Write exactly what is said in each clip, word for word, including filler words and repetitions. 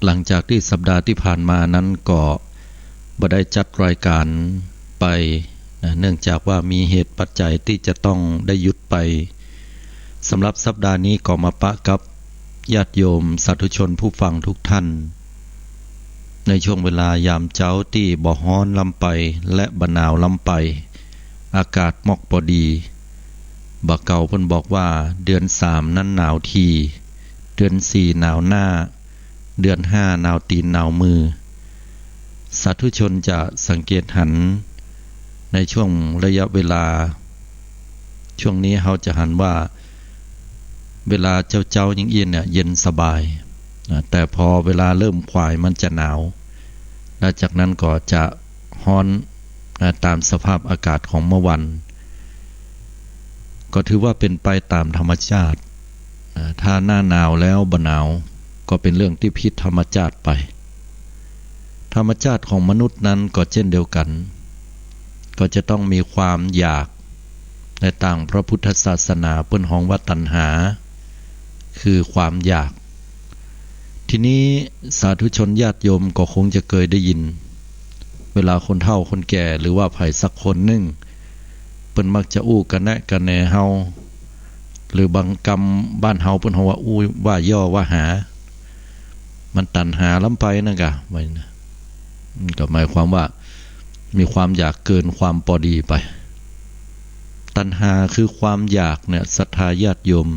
หลังจากตี้สัปดาห์ตี้ผ่านมานั้นก็บ่ได้จัดรายการไปนะ เนื่องจากว่ามีเหตุปัจจัยตี้จะต้องได้หยุดไป สำหรับสัปดาห์นี้ก็มาปะกับญาติโยมสาธุชนผู้ฟังทุกท่าน ในช่วงเวลายามเจ๊าตี้บ่ฮ้อนล้ำไปและบ่หนาวล้ำไป อากาศมอกปอดี บ่าเก่าเปิ้นบอกว่าเดือนสามนั้นหนาวที เดือนสี่หนาวหน้า เดือนห้าหนาวตีนหนาวมือ สาธุชนจะสังเกตหันในช่วงระยะเวลา ช่วงนี้เฮาจะหันว่าเวลาเจ๊าๆ เย็นๆ เนี่ย เย็นสบาย นะ แต่พอเวลาเริ่มขวายมันจะหนาว และจากนั้นก็จะฮ้อน นะ ตามสภาพอากาศของเมื่อวัน ก็ถือว่าเป๋นไปต๋ามธรรมชาติ นะ ถ้าหน้าหนาวแล้วบ่หนาว ก็เป๋นเรื่องตี้ผิดธรรมชาติไป ธรรมชาติของมนุษย์นั้นก็เช่นเดียวกั๋น ก็จะต้องมีความอยาก ในตางพระพุทธศาสนาเปิ้นฮ้องว่าตัณหา คือความอยาก ทีนี้สาธุชนญาติโยมก็คงจะเกยได้ยิน เวลาคนเฒ่าคนแก่หรือว่าใผสักคนนึ่ง เปิ้นมักจะอู้กะแนะกะแนเฮา หรือบางกำบ้านเฮาเปิ้นฮ้องว่าอู้ว่าย่อว่าหา มันตัณหาล้ำไปนั่นกะ ว่าอย่างนั้นนะ อืม ก็หมายความว่ามีความอยากเกินความปอดีไป ตัณหาคือความอยากเนี่ย ศรัทธาญาติโยม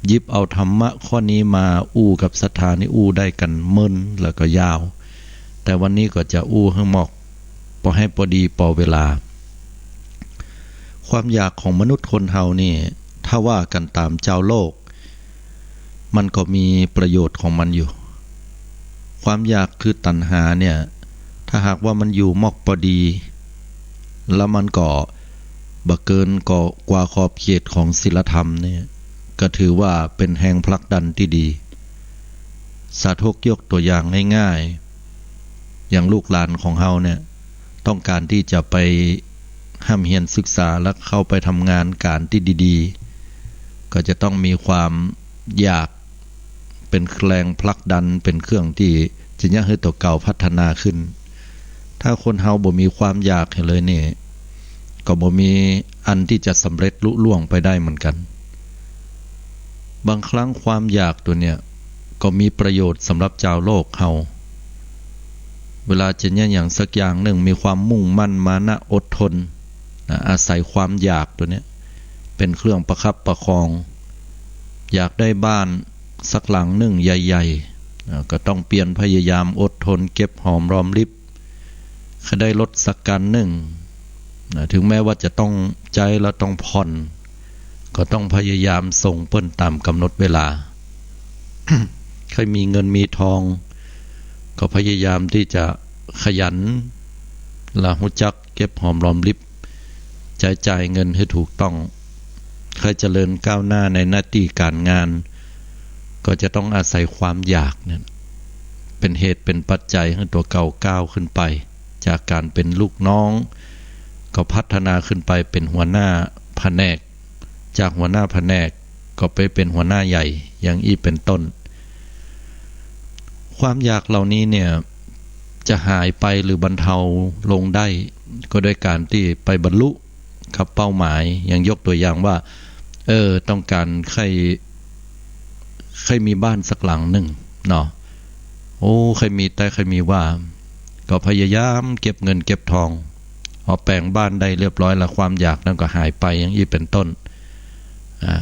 หยิบเอาธรรมะข้อนี้มาอู้กับศรัทธานี่อู้ได้กั๋นเมินแล้วก็ยาว แต่วันนี้ก็จะอู้หื้อมอก ปอหื้อปอดีปอเวลา ความอยากของมนุษย์คนเฮานี่ ถ้าว่ากั๋นต๋ามจาวโลก มันก็มีประโยชน์ของมันอยู่ ความอยากคือตัณหาเนี่ย ถ้าหากว่ามันอยู่มอกปอดี แล้วมันก็บ่เกินก็กว่าขอบเขตของศีลธรรมเนี่ย ก็ถือว่าเป๋นแฮงผลักดันตี้ดี สาธกยกตั๋วอย่างง่ายๆ อย่างลูกหลานของเฮาเนี่ย ต้องก๋านตี้จะไปฮ่ำเฮียนศึกษาและเข้าไปทำงานก๋านตี้ดีๆ ก็จะต้องมีความอยากเป๋นแรงผลักดัน เป๋นเครื่องตี้จะเยียะหื้อตั๋วเก่าพัฒนาขึ้น ถ้าคนเฮาบ่มีความอยากเลยนี่ ก็บ่มีอันตี้จะสำเร็จลุล่วงไปได้เหมือนกั๋น บางครั้งความอยากตั๋วเนี่ย ก็มีประโยชน์สำหรับจาวโลกเฮา เวลาจะเยียะอย่างสักอย่างนึ่ง มีความมุ่งมั่นมานะอดทน นะ อาศัยความอยากตั๋วเนี้ย เป๋นเครื่องประคับประคอง อยากได้บ้านสักหลังนึ่งใหญ่ๆ นะ ก็ต้องเปียรพยายามอดทนเก็บหอมรอมริบ ใค่ได้รถสักคันนึ่ง นะ ถึงแม้ว่าจะต้องใจ๊และต้องผ่อน ก็ต้องพยายามส่งเปิ้นต๋ามก๋ำหนดเวลา ใค่มีเงินมีทอง ก็พยายามตี้จะขยัน และฮู้จักเก็บหอมรอมริบ ใจ๊จ่ายเงินหื้อถูกต้อง ใค่เจริญก้าวหน้าในหน้าตี้ก๋านงาน ก็จะต้องอาศัยความอยากเนี่ย เป๋นเหตุเป๋นปัจจัยหื้อตั๋วเก่าก้าวขึ้นไป จากก๋านเป๋นลูกน้อง ก็พัฒนาขึ้นไปเป๋นหัวหน้าแผนก จากหัวหน้าแผนกก็ไปเป๋นหัวหน้าใหญ่ อย่างอี้เป๋นต้น ความอยากเหล่านี้เนี่ย จะหายไปหรือบรรเทาลงได้ ก็ด้วยก๋านตี้ไปบรรลุกับเป้าหมาย อย่างยกตั๋วอย่างว่า เออ ต้องก๋านใค่ ใค่มีบ้านสักหลังนึ่งเนาะ โอ้ ใค่มีแต๊ใค่มีว่า ก็พยายามเก็บเงินเก็บทอง พอแป๋งบ้านได้เรียบร้อยแล้ว ความอยากนั้นก็หายไป อย่างอี้เป๋นต้น อ่า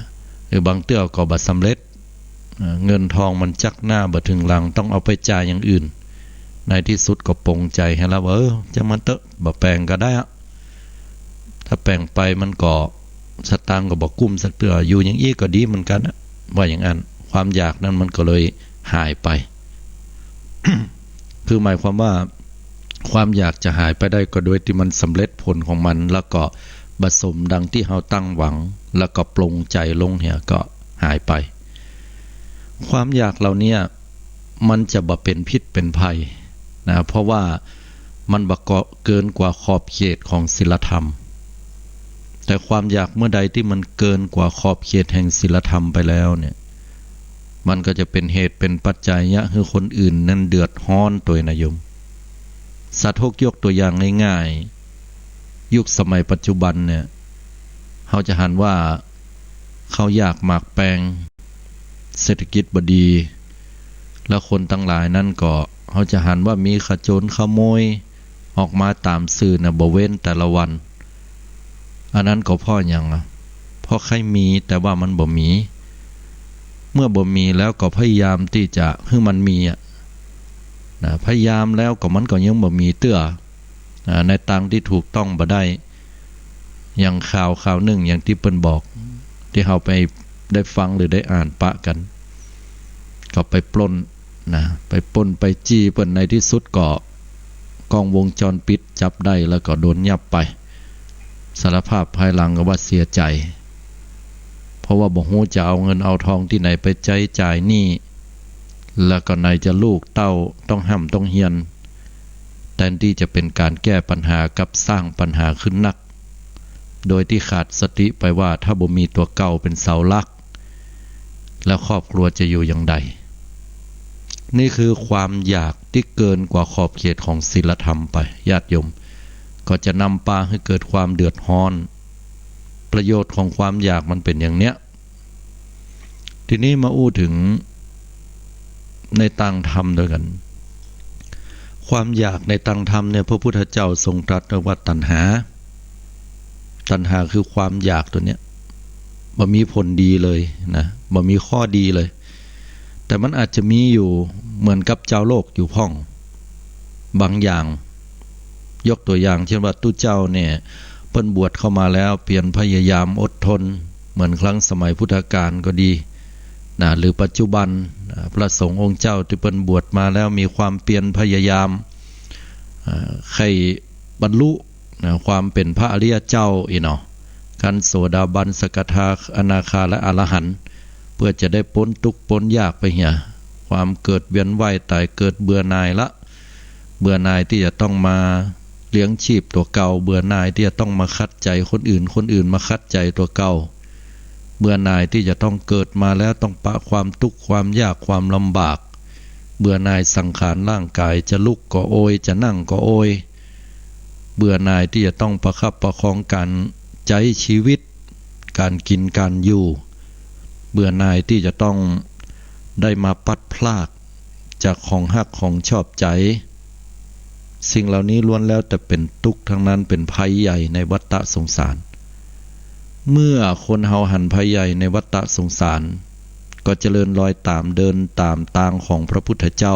หรือบางเตื้อก็บ่สำเร็จ อ่า เงินทองมันจักหน้าบ่เถิงหลัง ต้องเอาไปจ่ายอย่างอื่น ในตี้สุดก็ปลงใจ๋หื้อแล้วว่า เออ จ้างมันเต๊อะ บ่แป๋งก็ได้อะ ถ้าแป๋งไปมันก็สตางค์ก็บ่กุ้มสักเตื้อ อยู่อย่างอี้ก็ดีเหมือนกั๋นนะ ว่าอย่างอั้น ความอยากนั้นมันก็เลยหายไป คือหมายความว่า ความอยากจะหายไปได้ก็โดยตี้มันสำเร็จผลของมัน แล้วก็บ่สมดังตี้เฮาตั้งหวัง แล้วก็ปลงใจ๋ลงเหียก็หายไป ความอยากเหล่านี้มันจะบ่เป๋นพิษเป๋นภัยนะ เพราะว่ามันบ่เกินกว่าขอบเขตของศีลธรรม แต่ความอยากเมื่อใดตี้มันเกินกว่าขอบเขตแห่งศีลธรรมไปแล้วเนี่ย มันก็จะเป๋นเหตุเป๋นปัจจัยเยียะหื้อคนอื่นนั้นเดือดฮ้อนตวยนะโยม สาธกยกตั๋วอย่างง่ายๆ ยุคสมัยปัจจุบันเนี่ย เฮาจะหันว่าข้าวยากหมากแปง เศรษฐกิจบ่ดี แล้วคนตังหลายนั้นก็ เฮาจะหันว่ามีขโจรขโมยออกมาต๋ามสื่อน่ะบ่เว้นแต่ละวัน อันนั้นก็เพราะหยังอะ เพราะใค่มีแต่ว่ามันบ่มี เมื่อบ่มีแล้วก็พยายามตี้จะหื้อมันมีอะ นะ พยายามแล้วก็มันก็ยังบ่มีเตื้อ อ่า ในตางตี้ถูกต้องบ่ได้ อย่างข่าวข่าวนึ่ง อย่างตี้เปิ้นบอก ตี้เฮาไปได้ฟังหรือได้อ่านปะกั๋น ก็ไปปล้นนะ ไปปล้นไปจี้เปิ้น ในตี้สุดก็กล้องวงจรปิดจับได้ แล้วก็โดนยับไป สารภาพภายหลังก็ว่าเสียใจ๋ เพราะว่าบ่ฮู้จะเอาเงินเอาทองตี้ไหนไปใจ๊จ่ายหนี้ แล้วก็ไหนจะลูกเต้าต้องฮ่ำต้องเฮียน แตนตี้จะเป๋นก๋านแก้ปัญหากลับสร้างปัญหาขึ้นนัก โดยตี้ขาดสติไปว่าถ้าบ่มีตั๋วเก่าเป๋นเสาหลัก แล้วครอบครัวจะอยู่อย่างใด นี่คือความอยากตี้เกินกว่าขอบเขตของศีลธรรมไป ญาติโยม ก็จะนำปาหื้อเกิดความเดือดฮ้อน ประโยชน์ของความอยากมันเป๋นอย่างเนี้ย ทีนี้มาอู้เถิงในตางธรรมตวยกั๋น ความอยากในตางธรรมเนี่ย พระพุทธเจ้าทรงตรัสไว้ว่าตัณหา ตัณหาคือความอยากตั๋วเนี้ย บ่มีผลดีเลยนะ บ่มีข้อดีเลย แต่มันอาจจะมีอยู่เหมือนกับจาวโลกอยู่พ่อง บางอย่าง ยกตั๋วอย่างเจ้นว่าตุ๊เจ้าเนี่ย เปิ้นบวชเข้ามาแล้วเปียรพยายามอดทน เหมือนครั้งสมัยพุทธกาลก็ดีนะ หรือปัจจุบันนะ พระสงฆ์องค์เจ้าตี้เปิ้นบวชมาแล้วมีความเปียรพยายาม อ่า ใค่บรรลุนะ ความเป๋นพระอริยเจ้าอี้เนาะ ขั้นโสดาบัน สกทา อนาคาและอรหันต์ เปื้อจะได้ป๊นตุ๊กข์ป๊นยากไปเหีย ความเกิดเวียนว่ายต๋ายเกิดเบื่อหน่ายละ เบื่อหน่ายตี้จะต้องมาเลี้ยงชีพตั๋วเก่า เบื่อหน่ายตี้จะต้องมาขัดใจ๋คนอื่น คนอื่นมาขัดใจ๋ตั๋วเก่า เบื่อหน่ายตี้จะต้องเกิดมาแล้วต้องปะความตุ๊กข์ความยากความลำบาก เบื่อหน่ายสังขารร่างก๋าย จะลุกก็โอย จะนั่งก็โอย เบื่อหน่ายตี้จะต้องประคับประคองก๋านใจ๊ชีวิต ก๋านกิ๋นก๋านอยู่ เบื่อหน่ายตี้จะต้องได้มาพลัดพรากจากของฮักของชอบใจ๋ สิ่งเหล่านี้ล้วนแล้วแต่เป๋นตุ๊กข์ตังนั้น เป๋นภัยใหญ่ในวัฏฏะสงสาร เมื่อคนเฮาหันภัยใหญ่ในวัฏฏะสงสาร ก็เจริญรอยต๋าม เดินต๋ามตางของพระพุทธเจ้า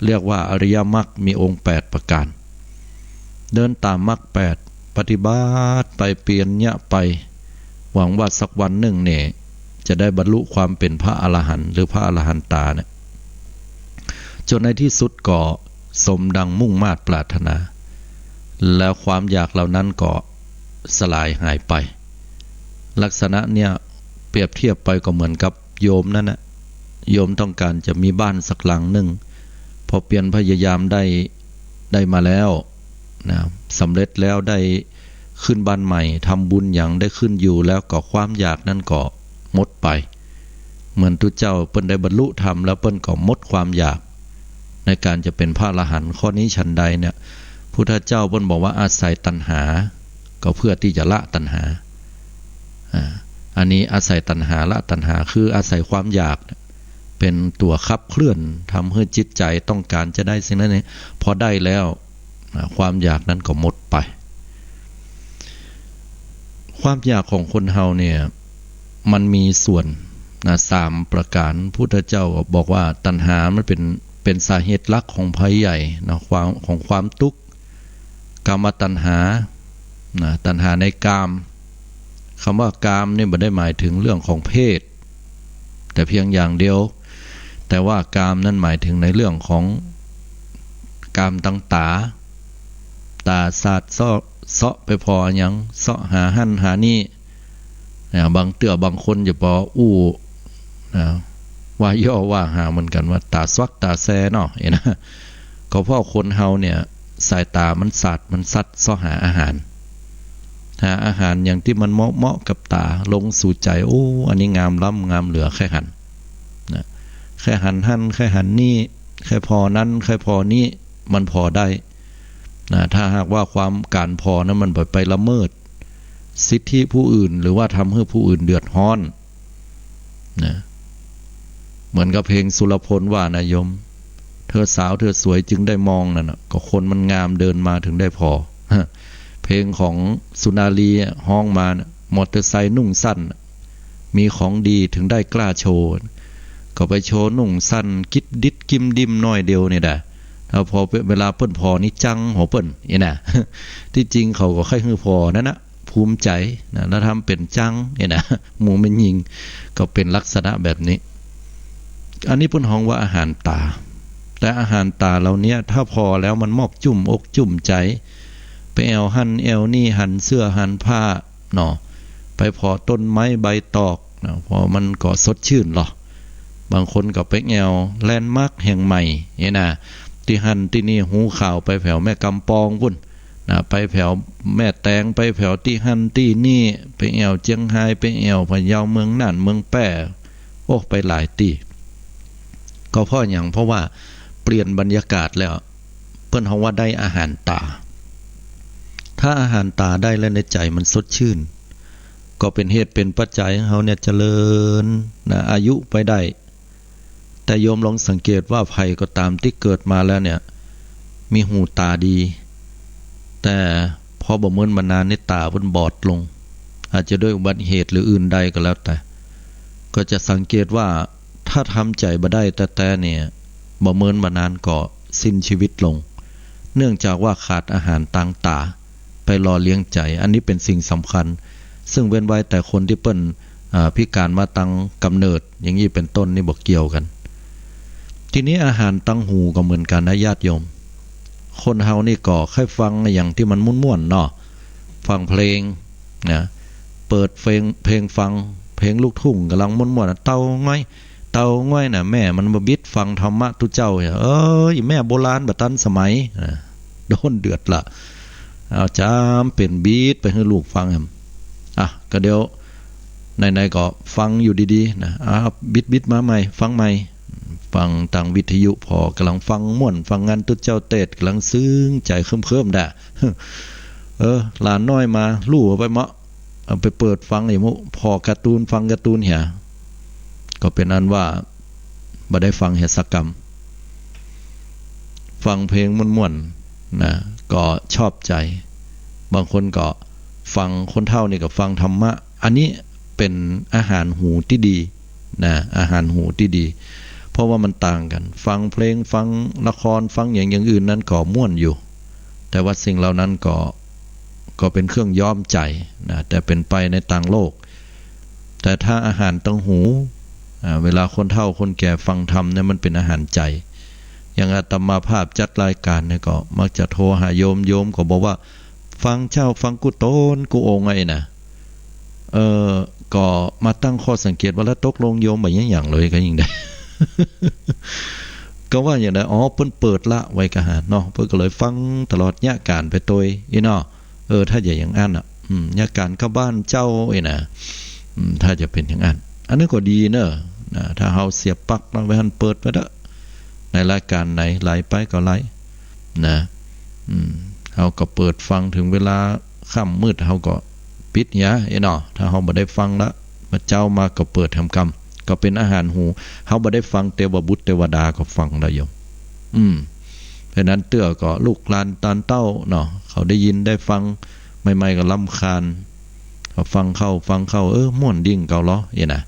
เรียกว่าอริยมรรคมีองค์แปดประก๋าน เดินต๋ามมรรคแปด ปฏิบัติไปเปียรเยียะไป หวังว่าสักวันนึ่งเนี่ย จะได้บรรลุความเป๋นพระอรหันต์หรือพระอรหันตาเนี่ย จ๋นในตี้สุดก็สมดังมุ่งมาดปรารถนา แล้วความอยากเหล่านั้นก็สลายหายไป ลักษณะเนี่ยเปรียบเทียบไปก็เหมือนกับโยมนั่นแหละ โยมต้องก๋านจะมีบ้านสักหลังนึ่ง พอเปียรพยายามได้ ได้มาแล้วนะ สำเร็จแล้ว ได้ขึ้นบ้านใหม่ ทำบุญหยัง ได้ขึ้นอยู่แล้วก็ความอยากนั้นก็หมดไป เหมือนตุ๊เจ้าเปิ้นได้บรรลุธรรมแล้วเปิ้นก็หมดความอยากในก๋านจะเป๋นพระอรหันต์ ข้อนี้ฉันใดเนี่ย พุทธเจ้าเปิ้นบอกว่าอาศัยตัณหา ก็เพื่อตี้จะละตัณหา อ่า อันนี้อาศัยตัณหาละตัณหา คืออาศัยความอยากเป๋นตั๋วขับเคลื่อน ทำหื้อจิตใจ๋ต้องก๋านจะได้สิ่งนั้นนี่ พอได้แล้ว นะ ความอยากนั้นก็หมดไป ความอยากของคนเฮาเนี่ย มันมีส่วนนะ สามประก๋าน พุทธเจ้าก็บอกว่าตัณหามันเป๋น เป๋นสาเหตุหลักของภัยใหญ่นะ ความ ของความตุ๊กข์ กามตัณหานะ ตัณหาในกาม กำว่ากามนี่บ่ได้หมายเถิงเรื่องของเพศ แต่เพียงอย่างเดียว แต่ว่ากามนั้นหมายเถิงในเรื่องของกามตางต๋า ต๋าสาดเซาะ เซาะไปผ่อหยัง เซาะหาหั้นหานี่ นะ บางเตื้อบางคนจะปออู้ นะ ว่าเย้อว่าหาเหมือนกั๋นว่าต๋าสวักต๋าแซเนาะ เอ๊ะนะ ก็เพราะคนเฮาเนี่ย สายต๋ามันสาดมันซัดเซาะหาอาหาร หาอาหารอย่างตี้มันเหมาะๆ กับต๋า ลงสู่ใจ๋ โอ้ อันนี้งามล้ำ งามเหลือใค่หัน นะ ใค่หันหั้น ใค่หันนี้ ใค่ผ่อนั้น ใค่ผ่อนี้ มันผ่อได้นะ ถ้าหากว่าความก๋านผ่อนั้นมันบ่ไปละเมิดสิทธิผู้อื่น หรือว่าทำหื้อผู้อื่นเดือดฮ้อนนะ เหมือนกับเพลงสุรพลว่านะโยม เธอสาวเธอสวยจึงได้มองนั่นน่ะ ก็คนมันงามเดินมาถึงได้ผ่อ เพลงของสุนารีย์อะ ฮ้องมาน่ะ มอเตอร์ไซค์นุ่งสั้นน่ะ มีของดีถึงได้กล้าโชว์ ก็ไปโชว์นุ่งสั้นกิดดิดกิมดิมหน้อยเดียวนี่แหละ แล้วพอเวลาเปิ้นผ่อนี่จังหัวเปิ้นนี่นะ ที่จริงเขาก็ใค่หื้อผ่อนั่นนะ ภูมิใจ๋นะ แล้วทำเป๋นจังนี่นะ หมู่แม่ญิงก็เป๋นลักษณะแบบนี้ อันนี้เปิ้นฮ้องว่าอาหารต๋า แต่อาหารต๋าเหล่าเนี้ย ถ้าผ่อแล้วมันมอบจุ้มอกจุ้มใจ๋ ไปแอ่วหั้นแอ่วนี้ หันเสื้อหันผ้าเนาะ ไปผ่อต้นไม้ใบตอกนะ ผ่อมันก็สดชื่นลอ บางคนก็ไปแอ่วแลนด์มาร์คแห่งใหม่นี่นะ ตี้หั้นตี้นี่ ฮู้ข่าวไปแผวแม่กำปองปู้นนะ ไปแผวแม่แตง ไปแผวตี้หั้นตี้นี่ ไปแอ่วเจียงฮาย ไปแอ่วพะเยา เมืองน่าน เมืองแป้ โอ้ ไปหลายตี้ ก็เพราะหยัง เพราะว่าเปลี่ยนบรรยากาศแล้ว เปิ้นฮ้องว่าได้อาหารต๋า ถ้าอาหารต๋าได้แล้วในใจ๋มันสดชื่น ก็เป๋นเหตุเป๋นปัจจัยหื้อเฮาเนี่ยเจริญนะ อายุไปได้ แต่โยมลองสังเกตว่าใผก็ต๋ามตี้เกิดมาแล้วเนี่ย มีหูต๋าดี แต่พอบ่เมินบ่นานนี่ต๋าเปิ้นบอดลง อาจจะด้วยอุบัติเหตุหรืออื่นใดก็แล้วแต่ ก็จะสังเกตว่าถ้าทำใจ๋บ่ได้แต๊ๆ เนี่ย บ่เมินบ่นานก็สิ้นชีวิตลง เนื่องจากว่าขาดอาหารตางต๋า ไปหล่อเลี้ยงใจ๋ อันนี้เป๋นสิ่งสำคัญ ซึ่งเว้นไว้แต่คนตี้เปิ้น อ่า พิการมาตังก๋ำเนิด อย่างนี้เป๋นต้น นี่บ่เกี่ยวกั๋น ทีนี้อาหารตังหูก็เหมือนกั๋นนะญาติโยม คนเฮานี่ก็ใค่ฟังอะหยังตี้มันม่วนๆ เนาะ ฟังเพลงนะ เปิดเพลง เพลงฟัง เพลงลูกทุ่งก่ำลังม่วนๆ นะ เต้าง้อย เต้าง้อยนะ แม่มันบ่บิดฟังธรรมะตุ๊เจ้า เอ้ย แม่โบราณบ่ตันสมัยนะ โดนเดือดละ เอาจ๋ำเป๋นบีดไปหื้อลูกฟังแหม อ่ะ ก็เดี๋ยว ไหนๆ ก็ฟังอยู่ดีๆ นะ อ่ะ บิดๆ มาใหม่ ฟังใหม่ ฟังตางวิทยุ ผ่อก่ำลังฟังม่วน ฟังงานตุ๊เจ้าเตศน์ ก่ำลังซึ้งใจ๋เคิ้มๆ ดะ เออ หลานน้อยมา ลู่เอาไปเมาะ เอาไปเปิดฟังไอ้หมู่ ผ่อการ์ตูน ฟังการ์ตูนเหีย ก็เป๋นอันว่า บ่ได้ฟังเหียสักกำ ฟังเพลงม่วนๆ นะ ก็ชอบใจ๋ บางคนก็ฟัง คนเฒ่านี่ก็ฟังธรรมะ อันนี้เป๋นอาหารหูตี้ดีนะ อาหารหูตี้ดี เพราะว่ามันต่างกั๋น ฟังเพลง ฟังละคร ฟังอย่าง อย่างอื่นนั้นก็ม่วนอยู่ แต่ว่าสิ่งเหล่านั้นก็ ก็เป๋นเครื่องย้อมใจ๋นะ แต่เป๋นไปในตางโลก แต่ถ้าอาหารตังหู อ่า เวลาคนเฒ่าคนแก่ฟังธรรมเนี่ย มันเป๋นอาหารใจ๋ อย่างอาตมาภาพจัดรายการเนี่ย ก็มักจะโทรหาโยม โยมก็บอกว่า ฟังเจ้า ฟังกู้ตนกู้องค์ไอ้นะ เออ ก็มาตั้งข้อสังเกตว่า แล้วตกลงโยมบ่าหยังเลย ก็ยิ่งได้ ก็ว่าอย่างใด อ๋อ เปิ้นเปิดละไว้ก่าหาเนาะ เปิ้นก็เลยฟังตลอดเยียะก๋านไปตวยอี้เนาะ เออ ถ้าจะอย่างอั้นน่ะ อืม เยียะก๋านก้าบ้านเจ้าอี้นะ อืม ถ้าจะเป๋นอย่างอั้น อันนั้นก็ดีเนอะ นะ ถ้าเฮาเสียบปลั๊กไว้หั้น เปิดไว้เต๊อะ ในรายก๋านไหนไหลไปก็ไหล นะ อืม เฮาก็เปิดฟัง เถิงเวลาค่ำมืดเฮาก็ปิดเหียอี้เนาะ ถ้าเฮาบ่ได้ฟังละ บ่าเจ๊ามาก็เปิดแหมกำ ก็เป๋นอาหารหู เฮาบ่ได้ฟัง เตวบุตรเตวดาก็ฟังแล้วโยม อืม เพราะนั้นเตื้อก็ลูกหลานตานเต้าเนาะ เขาได้ยินได้ฟัง ใหม่ๆ ก็รำคาญ เขาฟังเข้า ฟังเข้า เออ ม่วนดิ่งเก่าลออี้นะ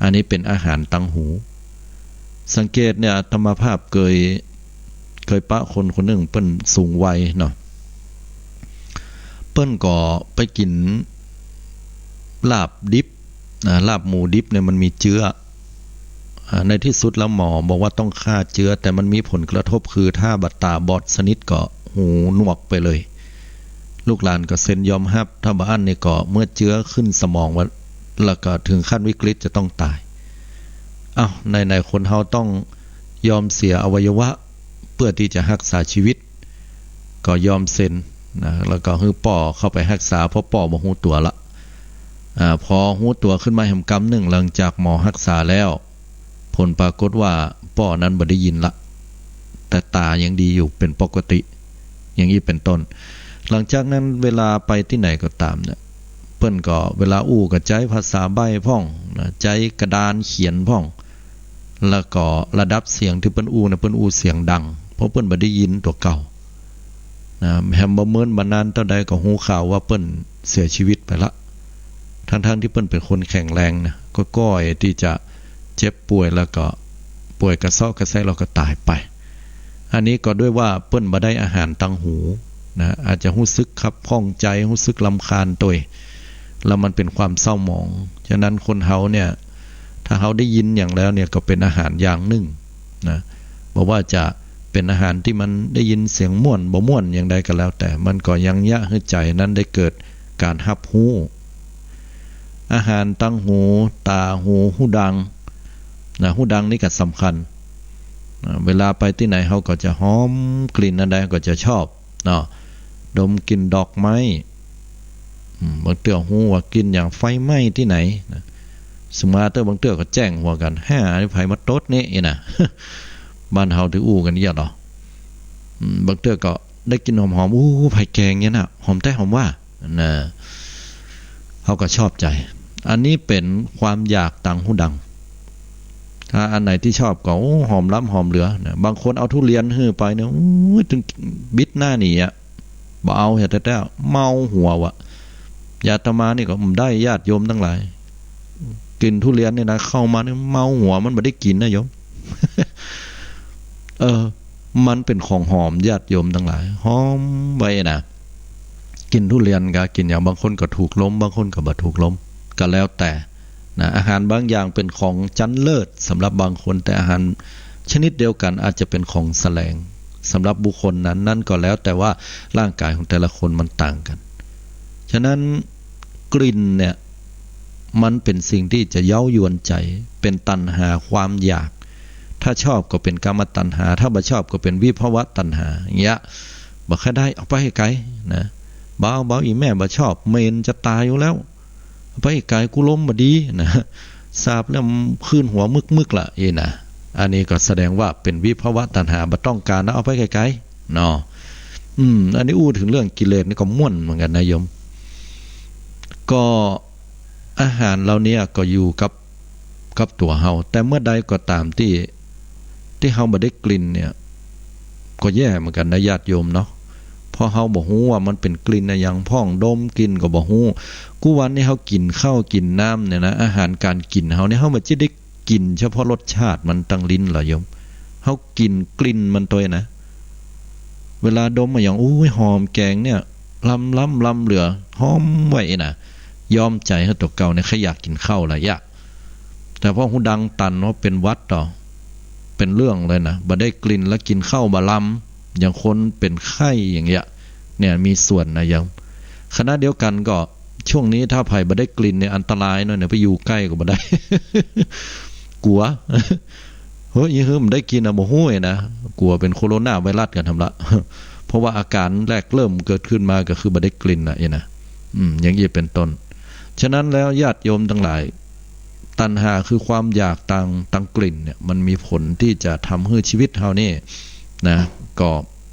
อันนี้เป๋นอาหารตังหู สังเกตเนี่ย อาตมาภาพเกย เกยปะคนคนนึ่ง เปิ้นสูงวัยเนาะ เปิ้นก็ไปกิ๋นลาบดิบ อ่า ลาบหมูดิบเนี่ยมันมีเจื๊อ อ่า ในตี้สุดแล้วหมอบอกว่าต้องฆ่าเจื๊อ แต่มันมีผลกระทบคือถ้าบ่ต๋าบอดสนิทก็หูหนวกไปเลย ลูกหลานก็เซ็นยอมฮับ ถ้าบ่อั้นนี่ก็เมื่อเจื๊อขึ้นสมองว่า แล้วก็เถิงขั้นวิกฤตจะต้องต๋าย เอ้า ไหนๆ คนเฮาต้องยอมเสียอวัยวะเปื้อตี้จะฮักษาจีวิต ก็ยอมเซ็นนะ แล้วก็หื้อป้อเข้าไปฮักษา เพราะป้อบ่ฮู้ตั๋วละ อ่า พอฮู้ตั๋วขึ้นมาแหมกำนึ่ง หลังจากหมอฮักษาแล้ว ผ ผลปรากฏว่าป้อนั้นบ่ได้ยินละ แต่ต๋ายังดีอยู่เป๋นปกติ อย่างอี้เป๋นต้น หลังจากนั้นเวลาไปตี้ไหนก็ต๋ามเนี่ย เปิ้นก็เวลาอู้ก็ใจ๊ภาษาใบ้พ่องนะ ใจ๊กระดานเขียนพ่อง แล้วก็ระดับเสียงตี้เปิ้นอู้นะ เปิ้นอู้เสียงดัง เพราะเปิ้นบ่ได้ยินตั๋วเก่า นะ แหมบ่เมินบ่นานเต้าใดก็ฮู้ข่าวว่าเปิ้นเสียชีวิตไปละ ทั้งๆ ตี้เปิ้นเป๋นคนแข็งแรงนะ ก็ก้อยตี้จะเจ็บป่วยแล้วก็ป่วยกระเซาะกระแซะแล้วก็ต๋ายไป อันนี้ก็ด้วยว่าเปิ้นบ่ได้อาหารตังหูนะ อาจจะฮู้สึกคับข้องใจ๋ ฮู้สึกรำคาญตวย แล้วมันเป๋นความเศร้าหมอง ฉะนั้นคนเฮาเนี่ย ถ้าเฮาได้ยินหยังแล้วเนี่ยก็เป๋นอาหารอย่างนึ่งนะ บ่ว่าจะเป๋นอาหารตี้มันได้ยินเสียงม่วนบ่ม่วนอย่างใดก็แล้วแต่ มันก็ยังเยียะหื้อใจ๋นั้นได้เกิดก๋านฮับฮู้ อาหารตังหู ต๋า หู ฮูดังนะ ฮูดังนี่ก็สำคัญนะ เวลาไปตี้ไหนเฮาก็จะหอมกลิ่นอันใดก็จะชอบเนาะ ดมกลิ่นดอกไม้ อืม บางเตื้อฮู้ว่ากลิ่นอย่างไฟไหม้ตี้ไหนนะ สมมาเตื้อบางเตื้อก็แจ้งหัวกั๋น "แฮ่ อันนี้ใผมาตดเนี่ย" อี้นะ บ้านเฮาตี้อู้กั๋นเยียะเนาะ อืม บางเตื้อก็ได้กลิ่นหอมๆ "อู้ ใผแกงเนี่ยนะ หอมแต๊หอมว่า" นะ เฮาก็ชอบใจ๋ อันนี้เป๋นความอยากตังฮูดัง ถ้าอันไหนตี้ชอบก็ โอ้ หอมล้ำหอมเหลือนะ บางคนเอาทุเรียนหื้อไปเนี่ย โอ้ย ตึงบิดหน้าหนีอะ บ่เอาเหียแต๊ๆ เมาหัวว่ะ อย่างอาตมานี่ก็บ่ได้ ญาติโยมตังหลาย กลิ่นทุเรียนเนี่ยนะ เข้ามาเนี่ยเมาหัว มันบ่ได้กิ๋นนะโยม เออ มันเป๋นของหอม ญาติโยมตังหลาย หอมไว้นะ กลิ่นทุเรียนกับกลิ่นอย่าง บางคนก็ถูกลม บางคนก็บ่ถูกลม ก็แล้วแต่นะ อาหารบางอย่างเป๋นของชั้นเลิศสำหรับบางคน แต่อาหารชนิดเดียวกั๋นอาจจะเป๋นของแสลงสำหรับบุคคลนั้น นั่นก็แล้วแต่ว่าร่างกายของแต่ละคนมันต่างกั๋น ฉะนั้นกลิ่นเนี่ย มันเป๋นสิ่งตี้จะเย้ายวนใจ๋ เป๋นตัณหาความอยาก ถ้าชอบก็เป๋นกามตัณหา ถ้าบ่ชอบก็เป๋นวิภวตัณหา อย่างเงี้ย บ่ใค่ได้ เอาไปหื้อไก๋นะ บ่เอา บ่เอา อี่แม่บ่ชอบ เหม็นจะต๋ายอยู่แล้ว เอาไปหื้อไก๋ กูลมบ่ดีนะ สาบแล้วมันคืนหัวมึกๆ ละ อี้นะ อันนี้ก็แสดงว่าเป๋นวิภวตัณหา บ่ต้องก๋านนะ เอาไปไก๋ๆ เนาะ อืม อันนี้อู้เถิงเรื่องกิเลสนี่ก็ม่วนเหมือนกั๋นนะโยม ก็อาหารเหล่านี้ก็อยู่กับ กับตั๋วเฮา แต่เมื่อใดก็ต๋ามตี้ ตี้เฮาบ่ได้กลิ่นเนี่ย ก็แย่เหมือนกั๋นนะญาติโยมเนาะ เพราะเฮาบ่ฮู้ว่ามันเป๋นกลิ่นอะหยังพ่อง ดมกลิ่นก็บ่ฮู้ กู้วันนี้เฮากิ๋นข้าวกิ๋นน้ำเนี่ยนะ อาหารก๋านกิ๋นเฮาเนี่ย เฮาบ่ใจ้ได้กิ๋นเฉพาะรสชาติมันตังลิ้นลอโยม เฮากิ๋นกลิ่นมันตวยนะ เวลาดมอะหยัง อู้ย หอมแกงเนี่ย ล้ำๆ ล้ำเหลือ หอมไว้นะ ย้อมใจ๋หื้อตั๋วเก่าเนี่ย ใค่อยากกิ๋นข้าวละยะ แต่พอฮูดังตันว่าเป๋นหวัดต่อ เป๋นเรื่องเลยนะ บ่ได้กลิ่นแล้วกิ๋นข้าวบ่ลำ อย่างคนเป๋นไข้อย่างเงี้ย เนี่ยมีส่วนนะโยม ขณะเดียวกั๋นก็ ช่วงนี้ถ้าใผบ่ได้กลิ่นเนี่ยอันตรายเนาะ เนี่ยไปอยู่ใก้ก็บ่ได้ กั๋ว เฮ้ย อีหื้อบ่ได้กลิ่นอะ บ่ฮู้นะ กั๋วเป๋นโคโรนาไวรัสกั๋นทำละ เพราะว่าอาก๋านแรกเริ่มเกิดขึ้นมาก็คือบ่ได้กลิ่นน่ะ อี้นะ อืม อย่างอี้เป๋นต้น ฉะนั้นแล้วญาติโยมตังหลาย ตัณหาคือความอยากตัง ตังกลิ่นเนี่ย มันมีผลตี้จะทำหื้อชีวิตเฮานี่นะ ก็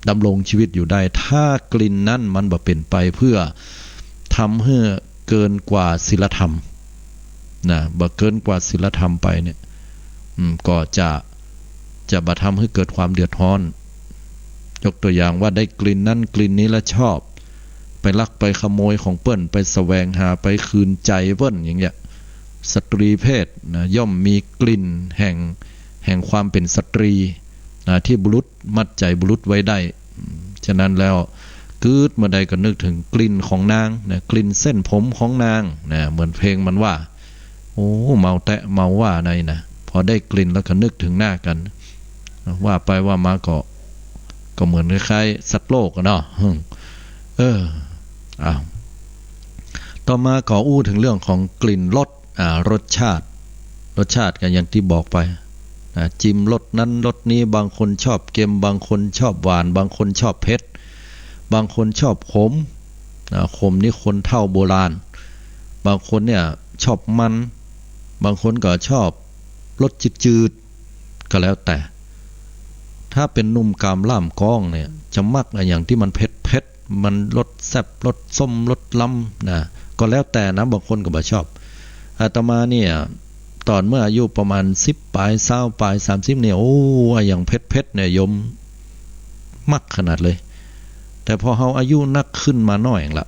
ดำรงชีวิตอยู่ได้ ถ้ากลิ่นนั้นมันบ่เป๋นไปเพื่อทำหื้อเกินกว่าศีลธรรมนะ บ่เกินกว่าศีลธรรมไปเนี่ย อืม ก็จะ จะบ่ทำหื้อเกิดความเดือดฮ้อน ยกตั๋วอย่างว่าได้กลิ่นนั้นกลิ่นนี้แล้วชอบ ไปลักไปขโมยของเปิ้น ไปแสวงหา ไปขืนใจ๋เปิ้น อย่างเงี้ย สตรีเพศนะ ย่อมมีกลิ่นแห่ง แห่งความเป๋นสตรีนะ ตี้บุรุษมัดใจ๋บุรุษไว้ได้ อืม ฉะนั้นแล้ว กึ๊ดเมื่อใดก็นึกเถิงกลิ่นของนางนะ กลิ่นเส้นผมของนางนะ เหมือนเพลงมันว่า โอ้ เมาแต๊เมาว่าในนะ พอได้กลิ่นแล้วก็นึกเถิงหน้ากั๋น ว่าไปว่ามาก็ ก็เหมือนคล้ายๆ สัตว์โลกอะเนาะ อืม เออ อ้าว ต่อมาขออู้เถิงเรื่องของกลิ่นรส อ่า รสชาติ รสชาติก็อย่างตี้บอกไป อ่า จิมรสนั้นรสนี้ บางคนชอบเค็ม บางคนชอบหวาน บางคนชอบเผ็ด บางคนชอบขม อ่า ขมนี่คนเฒ่าโบราณ บางคนเนี่ยชอบมัน บางคนก็ชอบรสจืด ก็แล้วแต่ ถ้าเป๋นหนุ่มก๋ามล่ามก๊องเนี่ย จะมักอะหยังตี้มันเผ็ดๆ มันรสแซ่บ รสส้ม รสลำนะ ก็แล้วแต่นะ บางคนก็บ่ชอบ อาตมาเนี่ย ต๋อนเมื่ออายุประมาณสิบป๋าย ซาวป๋าย สามสิบเนี่ย โอ้ อะหยังเผ็ดๆ เนี่ย โยม มักขนาดเลย แต่พอเฮาอายุนักขึ้นมาหน้อยเองละ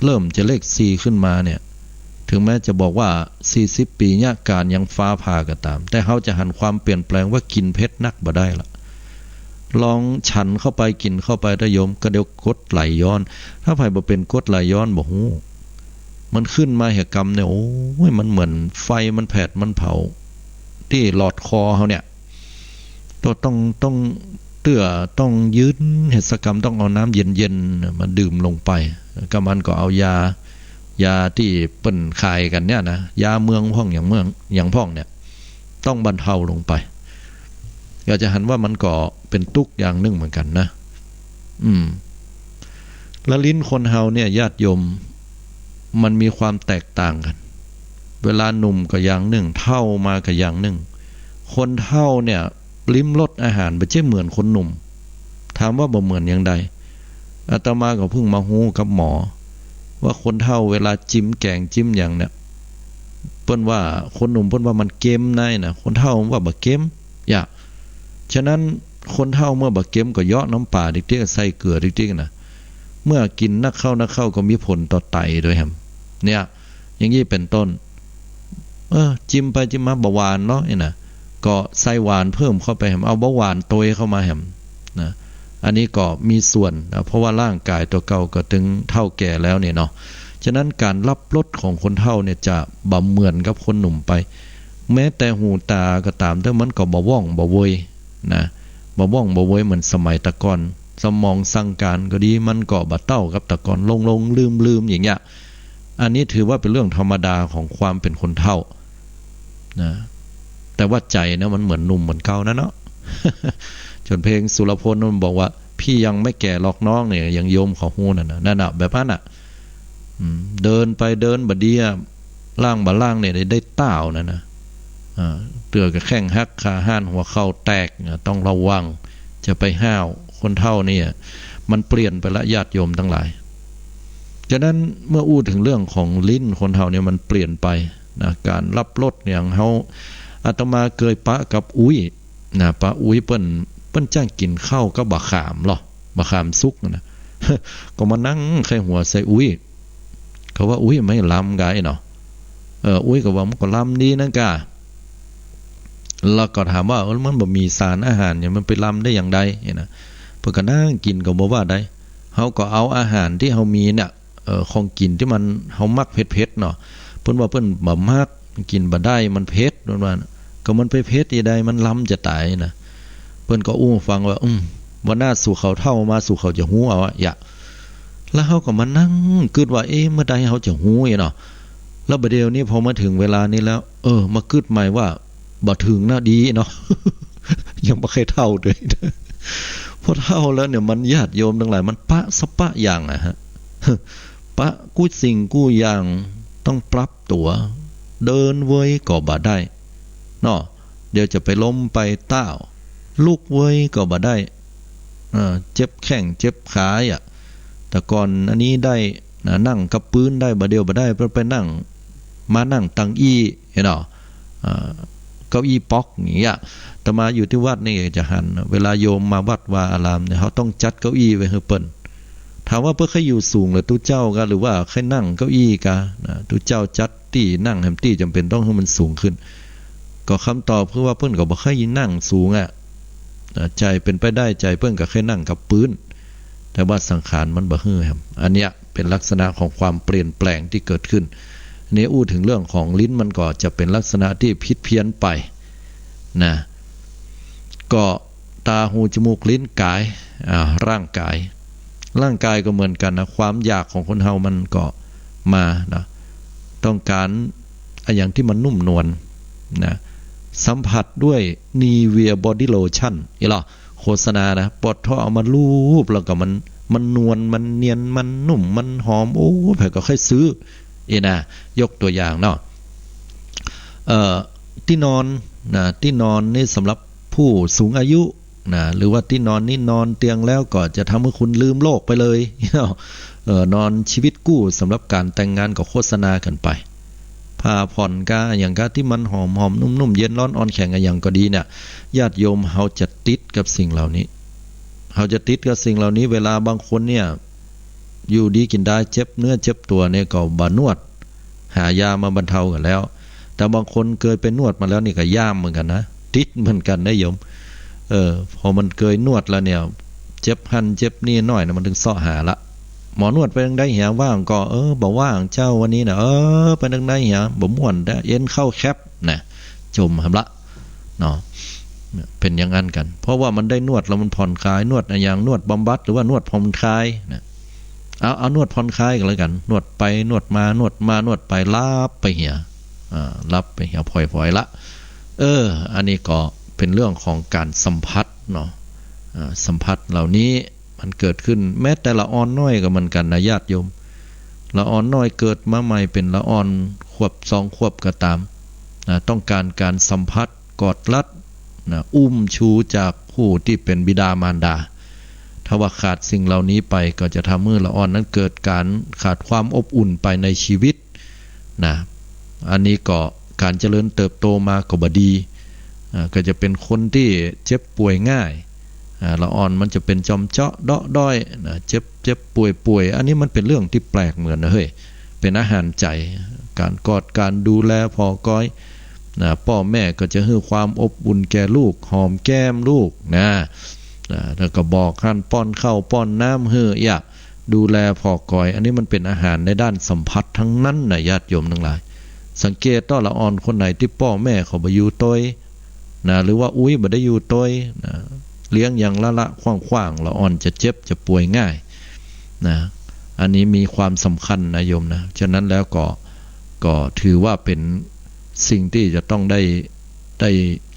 เริ่มจะเลขสี่ขึ้นมาเนี่ย ถึงแม้จะบอกว่าสี่สิบปี๋เยียะก๋านยังฟ้าผ่าก็ต๋าม แต่เฮาจะหันความเปลี่ยนแปลงว่ากิ๋นเผ็ดนักบ่ได้ละ ลองฉันเข้าไป กิ๋นเข้าไปเต๊อะโยม ก็เดี๋ยวกรดไหลย้อน ถ้าใผบ่เป๋นกรดไหลย้อนบ่ฮู้ มันขึ้นมาเหียกำเนี่ย โอ้ย มันเหมือนไฟมันแผดมันเผา ตี้หลอดคอเฮาเนี่ย ต้อง ต้อง ต้องเตื้อ ต้องยืนเฮ็ดสักกำ ต้องเอาน้ำเย็นๆ มาดื่มลงไป กำมันก็เอายา ยาตี้เปิ้นขายกั๋นเนี่ยนะ ยาเมืองพ่องหยังเมืองหยังพ่องเนี่ย ต้องบรรเทาลงไป ก็จะหันว่ามันก็เป๋นตุ๊กข์อย่างนึ่งเหมือนกั๋นนะ อืม และลิ้นคนเฮาเนี่ย ญาติโยม มันมีความแตกต่างกั๋น เวลาหนุ่มก็อย่างนึ่ง เฒ่ามาก็อย่างนึ่ง คนเฒ่าเนี่ย ลิ้มรสอาหารบ่ใจ้เหมือนคนหนุ่ม ถามว่าบ่เหมือนอย่างใด อาตมาก็เพิ่งมาฮู้กับหมอ ว่าคนเฒ่าเวลาจิมแก๋งจิมหยังเนี่ย เปิ้นว่า คนหนุ่มเปิ้นว่ามันเก็มในนะ คนเฒ่าว่าบ่เก็ม อย่า ฉะนั้นคนเฒ่าเมื่อบ่เก็มก็เยาะน้ำป๋าติ๊กๆ ใส่เกลือติ๊กๆ นะ เมื่อกิ๋นนักเข้านักเข้าก็มีผลต่อไตด้วยแหม เนี่ย อย่างนี้เป๋นต้น เออ จิมไปจิมมาบ่หวานเนาะ นี่นะ ก็ใส่หวานเพิ่มเข้าไปแหม เอาบ่หวานโตยเข้ามาแหมนะ อันนี้ก็มีส่วนนะ เพราะว่าร่างก๋ายตั๋วเก่าก็ตึงเฒ่าแก่แล้วเนี่ยเนาะ ฉะนั้นก๋านฮับรสของคนเฒ่าเนี่ยจะบ่เหมือนกับคนหนุ่มไป แม้แต่หูต๋าก็ต๋ามเต๊อะ มันก็บ่ว่องบ่เวยนะ บ่ว่องบ่เวยเหมือนสมัยแต่ก่อน สมองสั่งก๋านก็ดี มันก็บ่เต้ากับแต่ก่อน หลงๆ ลืมๆ อย่างเงี้ย อันนี้ถือว่าเป๋นเรื่องธรรมดาของความเป๋นคนเฒ่านะ แต่ว่าใจ๋นะ มันเหมือนหนุ่มเหมือนเก่านั่นเนาะ จนเพลงสุรพลมันบอกว่า "พี่ยังไม่แก่หรอกน้อง" เนี่ย อย่างโยมเขาฮู้นั่นนะ นั่นน่ะ แบบนั้นน่ะ อืม เดินไปเดินบ่ดีอะ ล้างบ่ล้างเนี่ย ได้ ได้ต้าวนั่นนะ อ่า เตื้อก็แข้งหัก ขาหัน หัวเข่าแตก อ่า ต้องระวัง จะไปห้าว คนเฒ่าเนี่ย มันเปลี่ยนไปละ ญาติโยมตังหลาย ฉะนั้นเมื่ออู้เถิงเรื่องของลิ้นคนเฒ่าเนี่ย มันเปลี่ยนไปนะ ก๋านฮับรสเนี่ย เฮา อาตมาเกยปะกับอุ๊ยนะ ปะอุ๊ยเปิ้น เปิ้นจ้างกิ๋นข้าวกับบ่าขามลอ บ่าขามสุกนะ ก็มานั่งไขหัวใส่อุ๊ย เขาว่าอุ๊ยไม่ลำกาเนาะ เออ อุ๊ยก็ว่ามันก็ลำดีนั่นกา แล้วก็ถามว่า เออ มันบ่มีสารอาหารหยัง มันไปลำได้อย่างใดเนี่ยนะ เปิ้นก็นั่งกิ๋นก็บ่ว่าใด เฮาก็เอาอาหารตี้เฮามีเนี่ย เอ่อ ของกิ๋นตี้มัน เฮามักเผ็ดๆ เนาะ เปิ้นว่าเปิ้นบ่มัก กิ๋นบ่ได้ มันเผ็ด เปิ้นว่า ก็มันไปเผ็ดอีใด มันลำจะต๋ายนะ เปิ้นก็อู้ฟังว่า อืม วันหน้าสู่เขาเฒ่ามา สู่เขาจะฮู้เอาอะ อย่า แล้วเฮาก็มานั่งกึ๊ดว่า เอ๊ะ เมื่อใดเฮาจะฮู้อะเนาะ แล้วบ่าเดี่ยวนี้พอมาเถิงเวลานี้แล้ว เออ มากึ๊ดใหม่ว่า บ่เถิงนะดีเนาะ ยังบ่เคยเฒ่าเลย พอเฒ่าแล้วเนี่ย มันญาติโยมตังหลาย มันปะสะปะอย่างอะฮะ ปะกู้สิ่งกู้อย่าง ต้องปรับตั๋ว เดินเวยก็บ่ได้เนาะ เดี๋ยวจะไปล้มไปต้าว ลุกเวยก็บ่ได้ เอ่อ เจ็บแข้งเจ็บขาอะ แต่ก่อนอันนี้ได้นะ นั่งกับปื๊นได้ บ่าเดี่ยวบ่ได้ ไป ไปนั่ง มานั่งตังอี้ หันเนาะ เอ่อ เก้าอี้ป๊อกอย่างเงี้ย อาตมาอยู่ตี้วัดนี่จะหัน เวลาโยมมาวัดวาอารามเนี่ย เฮาต้องจัดเก้าอี้ไว้หื้อเปิ้น ถามว่าเปิ้นใค่อยู่สูงเหลือตุ๊เจ้ากา หรือว่าใค่นั่งเก้าอี้กา นะ ตุ๊เจ้าจัดตี้นั่งแหมตี้ จ๋ำเป๋นต้องหื้อมันสูงขึ้น ก็กำตอบคือว่าเปิ้นก็บ่ใค่นั่งสูงอะ นะ ใจ๋เป๋นไปได้ ใจ๋เปิ้นก็ใค่นั่งกับปื๊น แต่ว่าสังขารมันบ่หื้อแหม อันเนี้ยเป๋นลักษณะของความเปลี่ยนแปลงตี้เกิดขึ้น อันนี้อู้เถิงเรื่องของลิ้น มันก็จะเป๋นลักษณะตี้ผิดเพี้ยนไป นะ ก็ต๋า หู จมูก ลิ้น ก๋าย อ่า ร่างก๋าย ร่างก๋ายก็เหมือนกั๋นนะ ความอยากของคนเฮามันก็มานะ ต้องก๋านอะหยังตี้มันนุ่มนวลนะ สัมผัสด้วย Nivea Body Lotion อีหลอ โฆษณานะ ปอดท่อเอามาลูบแล้วก็มัน มันนวล มันเนียน มันนุ่ม มันหอม โอ้ ใผก็ใค่ซื้อ เอนะ ยกตั๋วอย่างเนาะ เอ่อ ตี้นอนนะ ตี้นอนนี่สำหรับ ผู้สูงอายุนะ หรือว่าตี้นอนนี้นอนเตียงแล้วก็จะทำหื้อคุณลืมโลกไปเลย เออ นอนชีวิตกู้สำหรับก๋านแต่งงานก็โฆษณากั๋นไป ผ้าผ่อนกาอะหยังกาตี้มันหอมๆ นุ่มๆ เย็นร้อนอ่อนแข็งอะหยังก็ดีเนี่ย ญาติโยม เฮาจะติดกับสิ่งเหล่านี้ เฮาจะติดกับสิ่งเหล่านี้ เวลาบางคนเนี่ย อยู่ดีกิ๋นดายเจ็บเนื้อเจ็บตั๋วเนี่ยก็บ่นวด หายามาบรรเทากั๋นแล้ว แต่บางคนเกยไปนวดมาแล้วนี่ก็ย่ามเหมือนกั๋นนะ ติดเหมือนกั๋นนะโยม เออ พอมันเกยนวดแล้วเนี่ย เจ็บหั้นเจ็บนี่หน้อยนะ มันตึงเซาะหาละ หมอนวดไปจังใดเหีย ว่างก่อ เออ บ่ว่างเจ้าวันนี้นะ เออ ไปจังใดเหีย บ่ม่วนนะ เอ็นเข้าแคบนะ จ่มหำละ เนาะ เป๋นอย่างอั้นกั๋น เพราะว่ามันได้นวดแล้วมันผ่อนคลาย นวดอะหยัง นวดบำบัด หรือว่านวดผ่อนคลายนะ เอา เอานวดผ่อนคลายกั๋นแล้วกั๋น นวดไปนวดมา นวดมานวดไป หลับไปเหีย อ่า หลับไปเหีย ผ่อยๆ ละ เออ อันนี้ก็เป๋นเรื่องของก๋านสัมผัสเนาะ อ่า สัมผัสเหล่านี้มันเกิดขึ้น แม้แต่ละอ่อนน้อยก็เหมือนกั๋นนะญาติโยม ละอ่อนน้อยเกิดมาใหม่เป๋นละอ่อนขวบสองขวบก็ต๋าม นะ ต้องก๋านก๋านสัมผัสกอดรัด นะ อุ้มชูจากผู้ตี้เป๋นบิดามารดา ถ้าว่าขาดสิ่งเหล่านี้ไปก็จะทำหื้อละอ่อนนั้นเกิดก๋านขาดความอบอุ่นไปในชีวิตนะ อันนี้ก็ก๋านเจริญเติบโตมาก็บ่ดี อ่า ก็จะเป๋นคนตี้เจ็บป่วยง่าย อ่า ละอ่อนมันจะเป๋นจอมเจาะเดาะด้อยนะ เจ็บ เจ็บป่วยป่วย อันนี้มันเป๋นเรื่องตี้แปลกเหมือนนะเฮ้ย เป๋นอาหารใจ๋ ก๋านกอดก๋านดูแลผ่อกอยนะ ป้อแม่ก็จะหื้อความอบอุ่นแก่ลูก หอมแก้มลูกนะ นะ แล้วก็บอกหั้น ป้อนข้าวป้อนน้ำหื้อ เยียะ ดูแลผ่อกอย อันนี้มันเป๋นอาหารในด้านสัมผัสทั้งนั้นนะญาติโยมตังหลาย สังเกตเต๊อะ ละอ่อนคนไหนตี้ป้อแม่เขาบ่อยู่ตวย นะ หรือว่าอุ๊ยบ่ได้อยู่ตวยนะ เลี้ยงอย่างละละขว้างๆ ละอ่อนจะเจ็บจะป่วยง่ายนะ อันนี้มีความสำคัญนะโยมนะ ฉะนั้นแล้วก็ ก็ถือว่าเป๋นสิ่งตี้จะต้องได้ ได้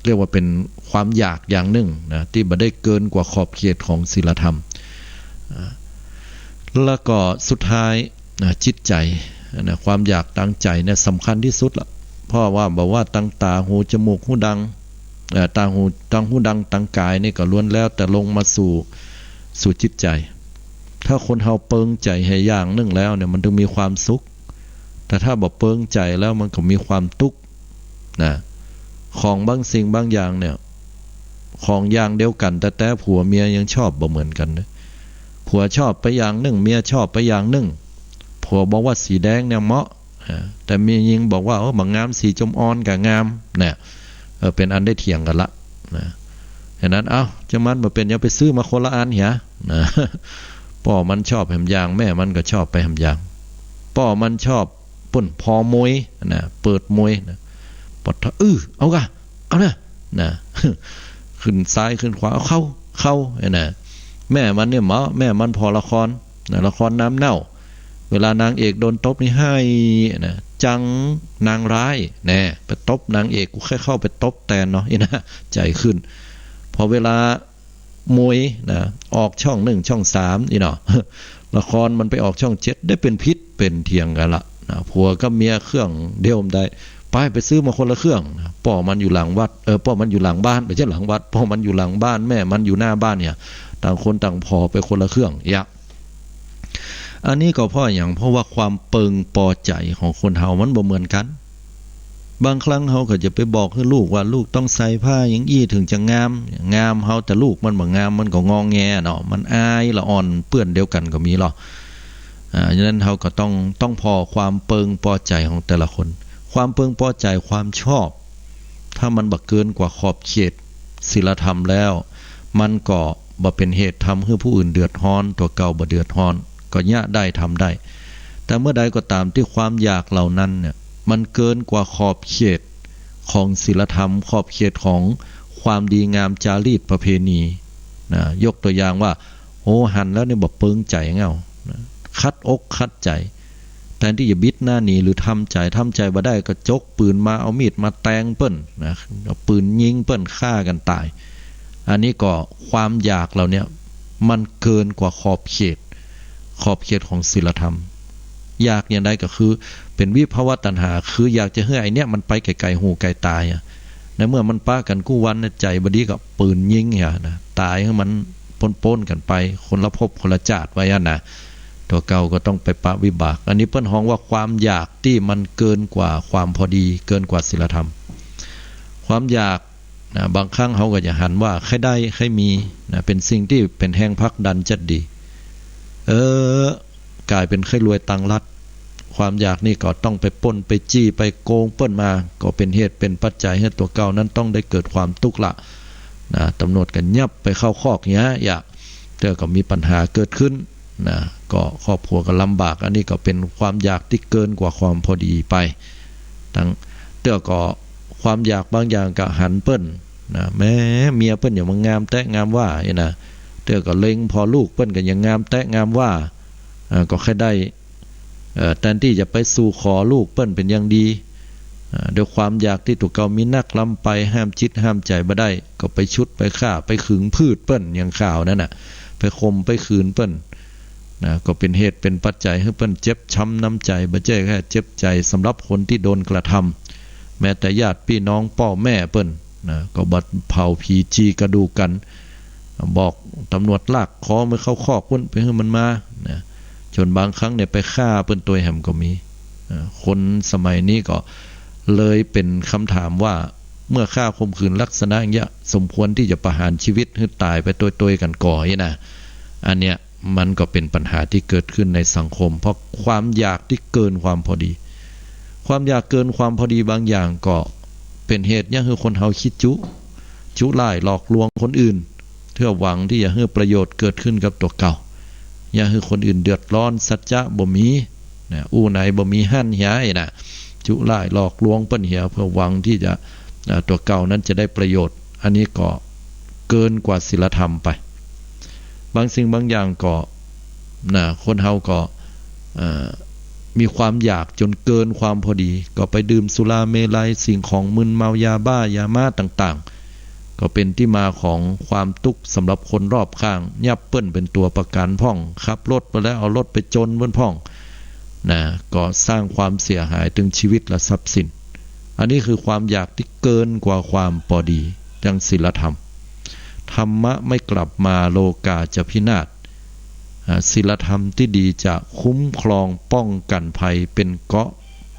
เรียกว่าเป๋นความอยากอย่างนึ่งนะ ตี้บ่ได้เกินกว่าขอบเขตของศีลธรรม อ่า แล้วก็สุดท้ายนะ จิตใจ๋นะ ความอยากตางใจ๋เนี่ยสำคัญตี้สุดละ เพราะว่าบอกว่าตางต๋า หู จมูก ฮูดัง เอ่อ ตางหู ตางหูดัง ตางก๋ายนี่ก็ล้วนแล้วแต่ลงมาสู่ สู่จิตใจ๋ ถ้าคนเฮาเปิงใจ๋แหย่อย่างนึ่งแล้วเนี่ย มันตึงมีความสุข แต่ถ้าบ่เปิงใจ๋แล้วมันก็มีความตุ๊กข์นะ ของบางสิ่งบางอย่างเนี่ย ของอย่างเดียวกั๋นแต๊ๆ ผัวเมียยังชอบบ่เหมือนกั๋นนะ ผัวชอบไปอย่างนึ่ง เมียชอบไปอย่างนึ่ง ผัวบอกว่าสีแดงเนี่ยเหมาะ อ่า แต่เมียญิงบอกว่า โอ้ บ่งาม สีจมอ่อนก็งาม เนี่ย เออ เป๋นอันได้เถียงกั๋นละ นะ ฉะนั้น เอ้า จะมันบ่เป๋น อย่าไปซื้อมาคนละอันเหีย นะ ป้อมันชอบแหมอย่าง แม่มันก็ชอบไปแหมอย่าง ป้อมันชอบปุ้นผ่อมวยนะ เปิดมวยนะ ปอดทะ อื้อ เอากะ เอานะ นะ ขึ้นซ้ายขึ้นขวา เอาเข้า เข้า นะ แม่มันเนี่ยเหมาะ แม่มันผ่อละครนะ ละครน้ำเน่า เวลานางเอกโดนตบนี่ไห้นะ จังนางร้ายแน่ ไปตบนางเอก กูแค่เข้าไปตบแตนเนาะ อี้นะ ใจ๋ขึ้น พอเวลามวยนะ ออกช่องนึ่ง ช่องสาม อี้เนาะ ละครมันไปออกช่องเจ็ด ได้เป๋นผิดเป๋นเถียงกั๋นละนะ ผัวกับเมียเครื่องเดียวบ่ได้ ไป ไปซื้อมาคนละเครื่องนะ ป้อมันอยู่หลังวัด เออ ป้อมันอยู่หลังบ้าน บ่ใจ้หลังวัด ป้อมันอยู่หลังบ้าน แม่มันอยู่หน้าบ้านเนี่ย ต่างคนต่างผ่อไปคนละเครื่อง เยียะ อันนี้ก็เพราะหยัง เพราะว่าความเปิงปอใจ๋ของคนเฮามันบ่เหมือนกั๋น บางครั้งเฮาก็จะไปบอกหื้อลูกว่า ลูกต้องใส่ผ้าอย่างอี้ถึงจะงาม งามเฮา แต่ลูกมันบ่งาม มันก็งอแงเนาะ มันอาย ละอ่อนเปื้อนเดียวกั๋นก็มีลอ อ่า ฉะนั้นเฮาก็ต้อง ต้องผ่อความเปิงปอใจ๋ของแต่ละคน ความเปิงปอใจ๋ ความชอบ ถ้ามันบ่เกินกว่าขอบเขตศีลธรรมแล้ว มันก็บ่เป๋นเหตุทำหื้อผู้อื่นเดือดฮ้อน ตั๋วเก่าบ่เดือดฮ้อน ก็เยียะได้ ทำได้ แต่เมื่อใดก็ต๋ามตี้ความอยากเหล่านั้นเนี่ย มันเกินกว่าขอบเขตของศีลธรรม ขอบเขตของความดีงามจารีตประเพณีนะ ยกตั๋วอย่างว่า โอ้ หันแล้วนี่บ่เปิงใจ๋เงานะ ขัดอกขัดใจ๋ แทนตี้จะบิดหน้าหนีหรือทำใจ๋ ทำใจ๋บ่ได้ก็จกปืนมา เอามีดมาแตงเปิ้นนะ เอาปืนยิงเปิ้น ฆ่ากั๋นต๋าย อันนี้ก็ความอยากเหล่าเนี้ยมันเกินกว่าขอบเขต ขอบเขตของศีลธรรม อยากอย่างใดก็คือเป๋นวิภวตัณหา คืออยากจะหื้อไอ้เนี้ยมันไปไก๋ๆ หูไก๋ต๋าอะ ในเมื่อมันปะกั๋นกู้วันนะ ใจ๋บ่ดีก็ปืนยิงเหียนะ ต๋ายหื้อมันป๊นๆ กั๋นไป คนละภพคนละจาติว่าอั้นนะ ตั๋วเก่าก็ต้องไปปะวิบาก อันนี้เปิ้นฮ้องว่าความอยากตี้มันเกินกว่าความพอดี เกินกว่าศีลธรรม ความอยาก นะ บางครั้งเฮาก็จะหันว่าใค่ได้ใค่มี นะ เป๋นสิ่งตี้เป๋นแฮงผลักดันจัดดี เออ ก๋ายเป๋นใค่รวยตางลัด ความอยากนี่ก็ต้องไปป้น ไปจี้ ไปโกงเปิ้นมา ก็เป๋นเหตุเป๋นปัจจัยหื้อตั๋วเก่านั้นต้องได้เกิดความตุ๊กข์ละ นะ ต๋ำรวจก็ยับไปเข้าคอกเหีย เตื้อก็มีปัญหาเกิดขึ้น นะ ก็ครอบครัวก็ลำบาก อันนี้ก็เป๋นความอยากตี้เกินกว่าความพอดีไป ตัง เตื้อก็ความอยากบางอย่างก็หันเปิ้น นะ แม้เมียเปิ้นอย่างมางามแต๊ะงามว่าอี้นะ เตื้อก็เล็งผ่อลูกเปิ้นก็อย่างงามแต๊ะงามว่า อ่า ก็ใค่ได้ เอ่อ แตนตี้จะไปสู่ขอลูกเปิ้นเป๋นอย่างดี อ่า ด้วยความอยากตี้ตั๋วเก่ามีนักล้ำไป ห้ามจิตห้ามใจ๋บ่ได้ ก็ไปฉุดไปฆ่า ไปขึงผืดเปิ้นอย่างข่าวนั้นน่ะ ไปข่มไปขืนเปิ้น นะ ก็เป๋นเหตุเป๋นปัจจัยหื้อเปิ้นเจ็บช้ำน้ำใจ๋ บ่ใจ้แค่เจ็บใจ๋สำหรับคนตี้โดนกระทำ แม้แต่ญาติปี้น้องป้อแม่เปิ้น นะ ก็บ่เผาผีจีกระดูกกั๋น บอกตำรวจลากคอมันเข้าคอกปุ้นไปหื้อมันมา นะ จ๋นบางครั้งเนี่ยไปฆ่าเปิ้นตวยแหมก็มี อ่า คนสมัยนี้ก็เลยเป๋นกำถามว่า เมื่อฆ่าข่มขืนลักษณะอย่างเงี้ย สมควรตี้จะประหารชีวิตหื้อต๋ายไปตวยๆ กั๋นก่ออี้นะ อันเนี้ยมันก็เป๋นปัญหาตี้เกิดขึ้นในสังคม เพราะความอยากตี้เกินความพอดี ความอยากเกินความพอดีบางอย่างก็เป๋นเหตุเยียะหื้อคนเฮาขี้จุ จุล่ายหลอกลวงคนอื่น เตื้อหวังตี้จะหื้อประโยชน์เกิดขึ้นกับตั๋วเก่า เยียะหื้อคนอื่นเดือดร้อน สัจจะบ่มี นะ อู้ไหนบ่มีหั้นเหียอี้นะ จุล่ายหลอกลวงเปิ้นเหีย เพื่อหวังตี้จะ อ่า ตั๋วเก่านั้นจะได้ประโยชน์ อันนี้ก็เกินกว่าศีลธรรมไป บางสิ่งบางอย่างก็ นะ คนเฮาก็ เอ่อ มีความอยากจ๋นเกินความพอดี ก็ไปดื่มสุราเมรัย สิ่งของมึนเมา ยาบ้า ยาม้าต่างๆ ก็เป๋นตี้มาของความตุ๊กข์สำหรับคนรอบข้าง ยับเปิ้นเป๋นตั๋วประกั๋นพ่อง ขับรถไปแล้วเอารถไปจนเปิ้นพ่อง นะ ก็สร้างความเสียหายเถิงชีวิตและทรัพย์สิน อันนี้คือความอยากตี้เกินกว่าความปอดี จั่งศีลธรรม ธรรมะไม่กลับมา โลกาจะพินาศ อ่า ศีลธรรมตี้ดีจะคุ้มครองป้องกั๋นภัย เป๋นเกราะ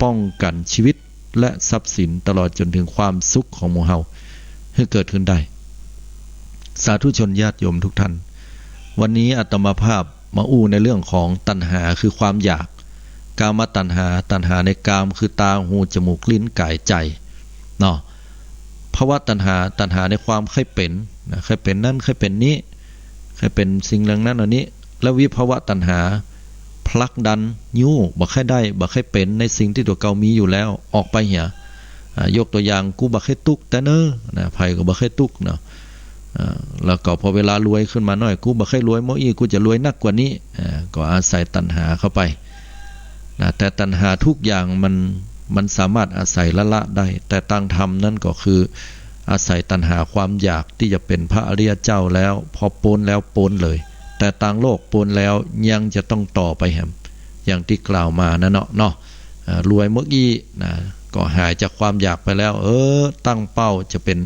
ป้องกั๋นชีวิต และทรัพย์สินตลอดจ๋นเถิงความสุขของหมู่เฮาหื้อเกิดขึ้นได้ สาธุชนญาติโยมทุกท่าน วันนี้อาตมาภาพมาอู้ในเรื่องของตัณหาคือความอยาก กามตัณหา ตัณหาในกามคือตา หู จมูก ลิ้น ก๋าย ใจ๋ เนาะ ภวตัณหา ตัณหาในความใค่เป๋น นะ ใค่เป๋นนั้น ใค่เป๋นนี้ ใค่เป๋นสิ่งเหล่านั้นอันนี้ และวิภวตัณหา ผลักดัน ยู้ บ่ใค่ได้ บ่ใค่เป๋นในสิ่งตี้ตั๋วเก่ามีอยู่แล้ว ออกไปเหีย อ่า ยกตั๋วอย่าง กูบ่ใค่ตุ๊กแต๊เน่อ นะ ใผก็บ่ใค่ตุ๊กเนาะ อ่า แล้วก็พอเวลารวยขึ้นมาหน้อย กูบ่ใค่รวยเมื่ออี้ กูจะรวยนักกว่านี้ อ่า ก็อาศัยตัณหาเข้าไป นะ แต่ตัณหาทุกอย่างมัน มันสามารถอาศัยละละได้ แต่ตางธรรมนั้นก็คืออาศัยตัณหาความอยากตี้จะเป๋นพระอริยเจ้าแล้ว พอป๊นแล้วป๊นเลย แต่ตางโลกป๊นแล้วยังจะต้องต่อไปแหม อย่างตี้กล่าวมานั้นเนาะ เนาะ เอ่อ รวยเมื่ออี้นะ ก็หายจากความอยากไปแล้ว เออ ตั้งเป้าจะเป๋น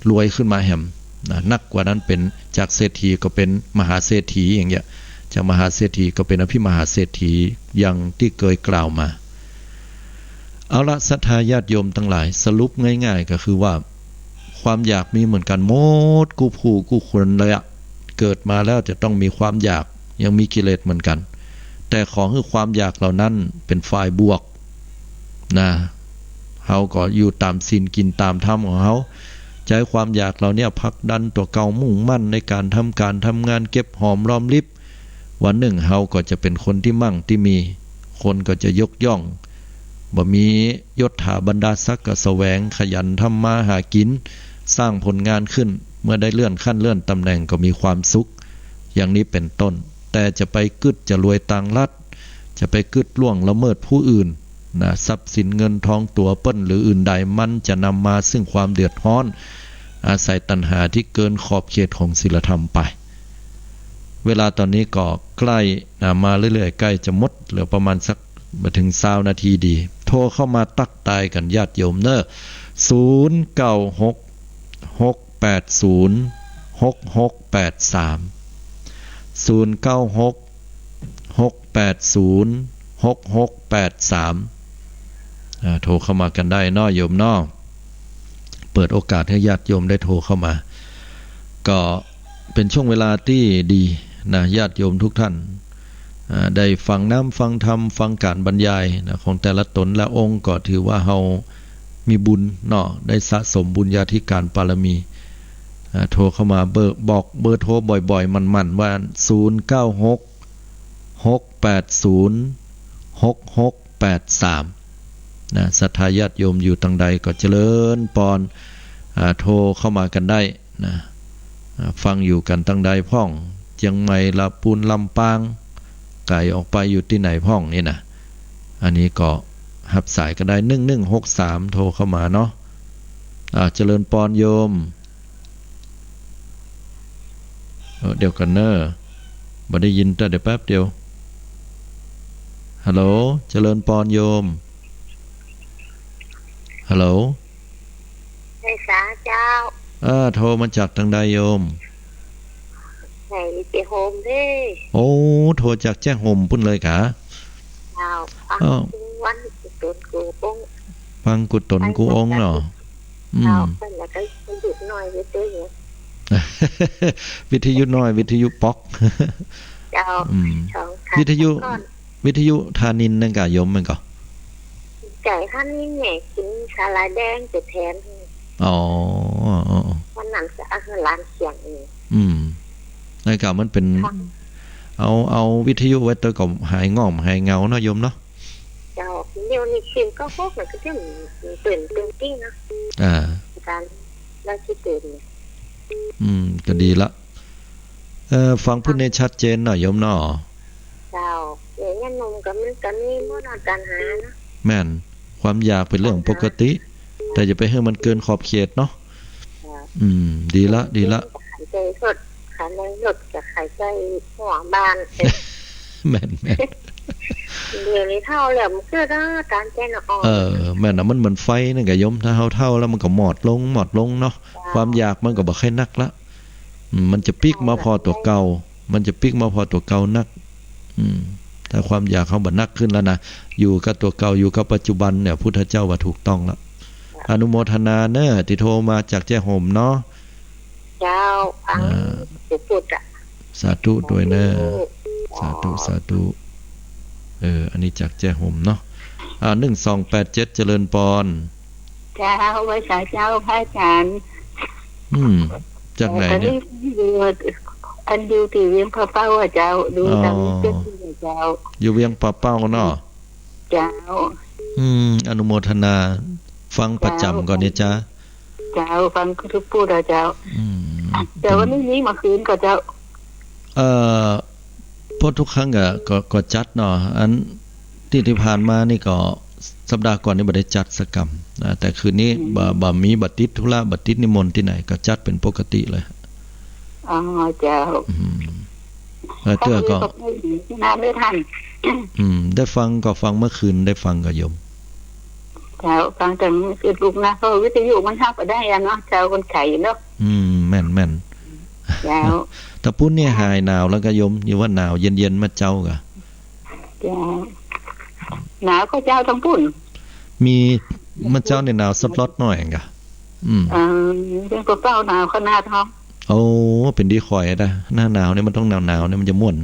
รวยขึ้นมาแหมนะ นักกว่านั้นเป๋นจากเศรษฐีก็เป๋นมหาเศรษฐีอย่างเงี้ย จากมหาเศรษฐีก็เป๋นอภิมหาเศรษฐีอย่างตี้เกยกล่าวมา เอาละ ศรัทธาญาติโยมตังหลาย สรุปง่ายๆ ก็คือว่า ความอยากมีเหมือนกั๋นหมดกู้ผู้กู้คนเลยอะ เกิดมาแล้วจะต้องมีความอยาก ยังมีกิเลสเหมือนกั๋น แต่ขอหื้อความอยากเหล่านั้นเป๋นฝ่ายบวก นะ เฮาก็อยู่ต๋ามศีลกิ๋นต๋ามธรรมของเฮา ใจ๊ความอยากเหล่าเนี้ยผลักดันตั๋วเก่ามุ่งมั่นในก๋านทำก๋านทำงานเก็บหอมรอมริบ วันนึ่งเฮาก็จะเป๋นคนตี้มั่งตี้มี คนก็จะยกย่อง บ่มียศถาบรรดาศักดิ์ก็แสวงขยันทำมาหากิ๋น สร้างผลงานขึ้น เมื่อได้เลื่อนขั้นเลื่อนต๋ำแหน่งก็มีความสุข อย่างนี้เป๋นต้น แต่จะไปกึ๊ดจะรวยตางลัด จะไปกึ๊ดล่วงละเมิดผู้อื่นนะ ทรัพย์สินเงินทองตั๋วเปิ้นหรืออื่นใด มันจะนำมาซึ่งความเดือดฮ้อน อาศัยตัณหาตี้เกินขอบเขตของศีลธรรมไป เวลาต๋อนนี้ก็ใก้นะ มาเรื่อยๆ ใก้จะหมด เหลือประมาณสักบ่เถิงซาวนาทีดี โทรเข้ามาตั๊กตายกั๋นญาติโยมเน่อ ศูนย์เก้าหก หกแปดศูนย์ หกหกแปดสาม ศูนย์เก้าหก หกแปดศูนย์ หกหกแปดสาม อ่า โทรเข้ามากั๋นได้เนาะโยมเนาะ เปิดโอกาสหื้อญาติโยมได้โทรเข้ามา ก็เป๋นช่วงเวลาตี้ดีนะ ญาติโยมทุกท่าน อ่า ได้ฟังน้ำฟังธรรม ฟังก๋านบรรยายนะ ของแต่ละต๋นละองค์ ก็ถือว่าเฮามีบุญเนาะ ได้สะสมบุญญาธิการปารมี อ่า โทรเข้ามาเบอร์ บอกเบอร์โทรบ่อยๆ มั่นๆ ว่า ศูนย์เก้าหก หกแปดศูนย์ หกหกแปดสาม นะ ศรัทธาญาติโยมอยู่ตังใดก็เจริญปอน อ่า โทรเข้ามากั๋นได้นะ อ่า ฟังอยู่กั๋นตังใดพ่อง เจียงใหม่ ละปูน ลำปาง ไก๋ออกไปอยู่ตี้ไหนพ่องนี่นะ อันนี้ก็ฮับสายกั๋นได้ หนึ่งหนึ่งหกสาม โทรเข้ามาเนาะ อ่า เจริญปอนโยม เออ เดี๋ยวก่อนเน่อ บ่ได้ยิน แต่เดี๋ยวแป๊บเดียว ฮัลโหล เจริญปอนโยม ฮัลโหล ไพศาลเจ้า เออ โทรมาจากตังใดโยม ไพศาลแจ้ห่มเน่อ โอ้ โทรจากแจ้ห่มปู้นเลยกา เจ้า ฟัง เอ้า กู้วันกู้ต๋นกู้องค์ ฟังกู้ต๋นกู้องค์เนาะ อืม เจ้า เปิ้นละก็วิทยุน้อยไว้ตวย วิทยุน้อย วิทยุป๊อก เจ้า อืม สอง วิทยุ สองก้อน วิทยุธานินทร์นั่นก่อโยม แม่นก่อ ใจ้ธานินทร์เนี่ย กิ๋นสาหร่ายแดงไปแถม อ๋อ อ๋อ อ๋อ วันนั้นก็เอาหื้อหลานเสียงเอง อืม นั่นก่อมันเป๋น ค่ะ เอา เอาวิทยุไว้ตวยก็หายง่อมหายเหงาเนาะโยมเนาะ เจ้า เดี๋ยวนี้เสียงก็พวกมันก็จะเปลี่ยน เปลี่ยนตี้นะ อ่า อาจารย์ แล้วที่เปลี่ยนเนี่ย อืม ก็ดีละ เอ่อ ฟังปู้นนี่ชัดเจนเนาะโยมเนาะ เจ้า เดี๋ยวนี้หนุ่มก็มันก็มีหมดอาการหานะ แม่น ความอยากเป๋นเรื่องปกติ แต่อย่าไปหื้อมันเกินขอบเขตเนาะ เจ้า อืม ดีละ ดีละ ขายไก่สด ขายในรถก็ขายไก่หัวบ้าน แม่น แม่น เดี๋ยวนี้เฒ่าแล้วมันเกิดอาการใจหนออ่อน เออ แม่นนะ มันเหมือนไฟนั่นก่อโยม ถ้าเฮาเฒ่าแล้วมันก็หมดลง หมดลงเนาะ เจ้า ความอยากมันก็บ่ใค่นักละ อืม มันจะปิ๊กมาผ่อตั๋วเก่า มันจะปิ๊กมาผ่อตั๋วเก่านัก อืม ถ้าความอยากเฮาบ่นักขึ้นแล้วนะ อยู่กับตั๋วเก่า อยู่กับปัจจุบันเนี่ย พุทธเจ้าว่าถูกต้องละ อนุโมทนาเน่อ ตี้โทรมาจากแจ้ห่มเนาะ เจ้า ฟัง อ่า ปู่พูดอะ สาธุตวยเน่อ สาธุ สาธุ สาธุ เออ อันนี้จากแจ้ห่มเนาะ อ่า หนึ่งสองแปดเจ็ด เจริญปอน เจ้า ไพศาลเจ้า พระอาจารย์ อืม จากไหนเนี่ย เอ่อ ตอนนี้อยู่ อันอยู่ตี้เวียงป่าเป้าอะเจ้า ดู อ๋อ ตามเฟซบุ๊กอะเจ้า อยู่เวียงป่าเป้าเนาะ เจ้า อืม อนุโมทนา ฟังประจ๋ำก่อเนี่ยจ๊ะ เจ้า ฟังทุกปู๊ดอะเจ้า อืม แต่วันนี้นี่เมื่อคืนก่อเจ้า เอ่อ เพราะทุกครั้งก็ ก็ ก็จัดเนาะ อันตี้ ตี้ผ่านมานี่ก็ สัปดาห์ก่อนนี่บ่ได้จัดสักกำนะ แต่คืนนี้ อืม บ่ บ่มี บ่ติดธุระ บ่ติดนิมนต์ตี้ไหน ก็จัดเป๋นปกติเลย อ๋อ เจ้า อืม แล้วเตื้อก็ ฟังอยู่กับปู่นะ ไม่ทัน อืม ได้ฟังก็ฟังเมื่อคืน ได้ฟังก่อโยม เจ้า ฟังตางเฟซบุ๊กนะ เพราะวิทยุมันฮับบ่ได้อะเนาะ เจ้า มันไก๋เนาะ อืม แม่น แม่น เจ้า ตางปู๊นนี่หายหนาวแล้วก่อโยม หรือว่าหนาวเย็นๆ มาเจ๊าก่อ เจ้า หนาวก่อเจ้าตางปู๊น มี มาเจ๊านี่หนาวสับลอดหน่อยก่อ อืม เออ เวียงป่าเป้าหนาวขนาดเนาะ โอ้ เป๋นดีข่อยนะ หน้าหนาวนี่มันต้องหนาวๆ นี่มันจะม่วน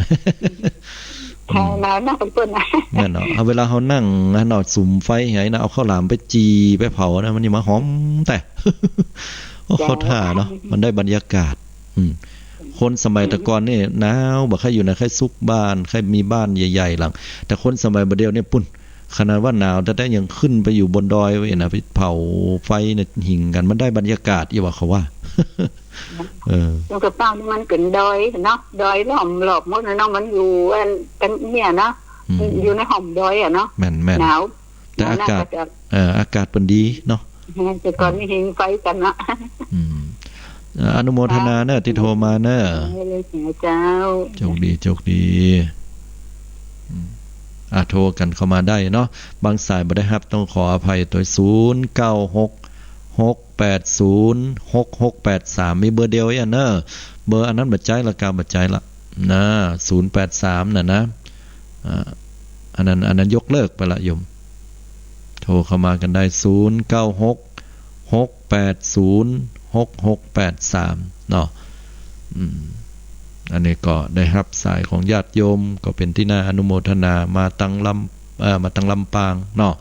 เจ้า อืม หนาวนักตางปู๊นนะ แม่นเนาะ เอาเวลาเฮานั่งนะเนาะ สุมไฟไห้นะ เอาข้าวหลามไปจี่ไปเผานะ มันจะมาหอมแต๊ โอ้ เจ้า เข้าท่าเนาะ มันได้บรรยากาศ อืม คนสมัยแต่ก่อนนี่หนาว บ่ใค่อยู่นะ ใค่ซุกบ้าน ใค่มีบ้านใหญ่ๆ หลัง แต่คนสมัยบ่าเดี่ยวนี่ปู๊น ขนาดว่าหนาวแต๊ๆ ยังขึ้นไปอยู่บนดอยไว้นะ ไปเผาไฟในหิ้งกั๋น มันได้บรรยากาศ อี้ว่าเขาว่า เออ เวียงป่าเป้านี่มันเป๋นดอยเนาะ ดอยล้อมรอบหมดนะเนาะ มันอยู่อัน อันเนี่ยเนาะ อืม อยู่ในห้อมดอยอะเนาะ แม่นๆ หนาว แต่อากาศ หนาวนักกว่าเจ้า เอ่อ อากาศเปิ้นดีเนาะ เออ แต่ก่อนนี่หิ้งไฟกั๋นเนาะ อืม เอ่อ อนุโมทนาเน่อ ตี้โทรมาเน่อ ได้เลยเจ้า โชคดี โชคดี อืม อ่ะ โทรกั๋นเข้ามาได้เนาะ บางสายบ่ได้ฮับ ต้องขออภัยตวย ศูนย์เก้าหก หกแปดศูนย์ หกหกแปดสาม มีเบอร์เดียวเองเนอะ เบอร์อันนั้นบ่ใจ๊ละ กาบ่ใจ๊ละ นะ ศูนย์แปดสาม น่ะนะ อ่า อันนั้น อันนั้นยกเลิกไปละโยม โทรเข้ามากั๋นได้ ศูนย์เก้าหก หกแปดศูนย์ หกหกแปดสาม เนาะ อืม อันนี้ก็ได้ฮับสายของญาติโยม ก็เป๋นตี้น่าอนุโมทนา มาตังลำ เอ่อ มาตังลำปางเนาะ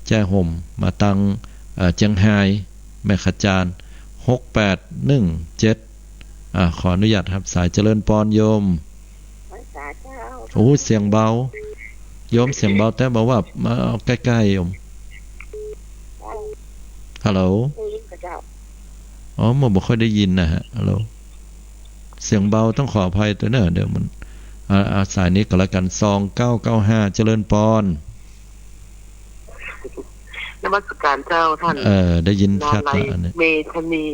แจ้ห่ม มาตัง เอ่อ เจียงฮาย แม่ขะจาน หกแปดหนึ่งเจ็ด อ่า ขออนุญาตฮับสาย เจริญปอนโยม ไหว้สาเจ้า โอ้ เสียงเบา โยมเสียงเบา แต่บ่ว่ามาเอาใก้ๆ โยม ฮัลโหล ได้ยินก่อเจ้า อ๋อ มันบ่ค่อยได้ยินนะฮะ ฮัลโหล เสียงเบา ต้องขออภัยตวยเน่อ เดี๋ยวมัน อ่า อ่า สายนี้ก็แล้วกั๋น สองเก้าเก้าห้า เจริญปอน นมัสการเจ้าท่าน เออ ได้ยินชัดละ อันนี้ เมธานี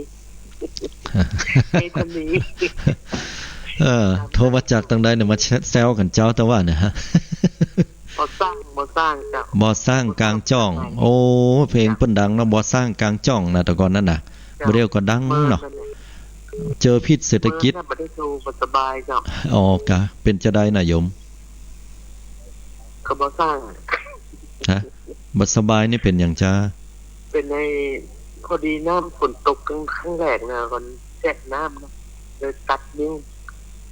เมธานี เออ โทรมาจากตังใดเนี่ย มาแซวกั๋นเจ้าตะวันเนี่ยฮะ บ่อซ่าง บ่อซ่างเจ้า บ่อซ่างก๋างจ้อง บ่อซ่าง โอ้ เพลงเปิ้นดังเนาะ บ่อซ่างก๋างจ้องนะ แต่ก่อนนั้นน่ะ เจ้า บ่าเดี่ยวก็ดังเนาะ เจ้า เจอพิษเศรษฐกิจ เปิ้นน่ะบ่ได้โทร บ่สบายเจ้า อ๋อ กะ เป๋นจาใดน่ะโยม ก็บ่ซ่าง ฮะ บ่สบายนี่เป๋นหยังจา เป๋นไอ้ พอดีน้ำฝนตกครั้ง ครั้งแรกนะ มันแจ๊ะน้ำนะ เลยตัดนิ้ว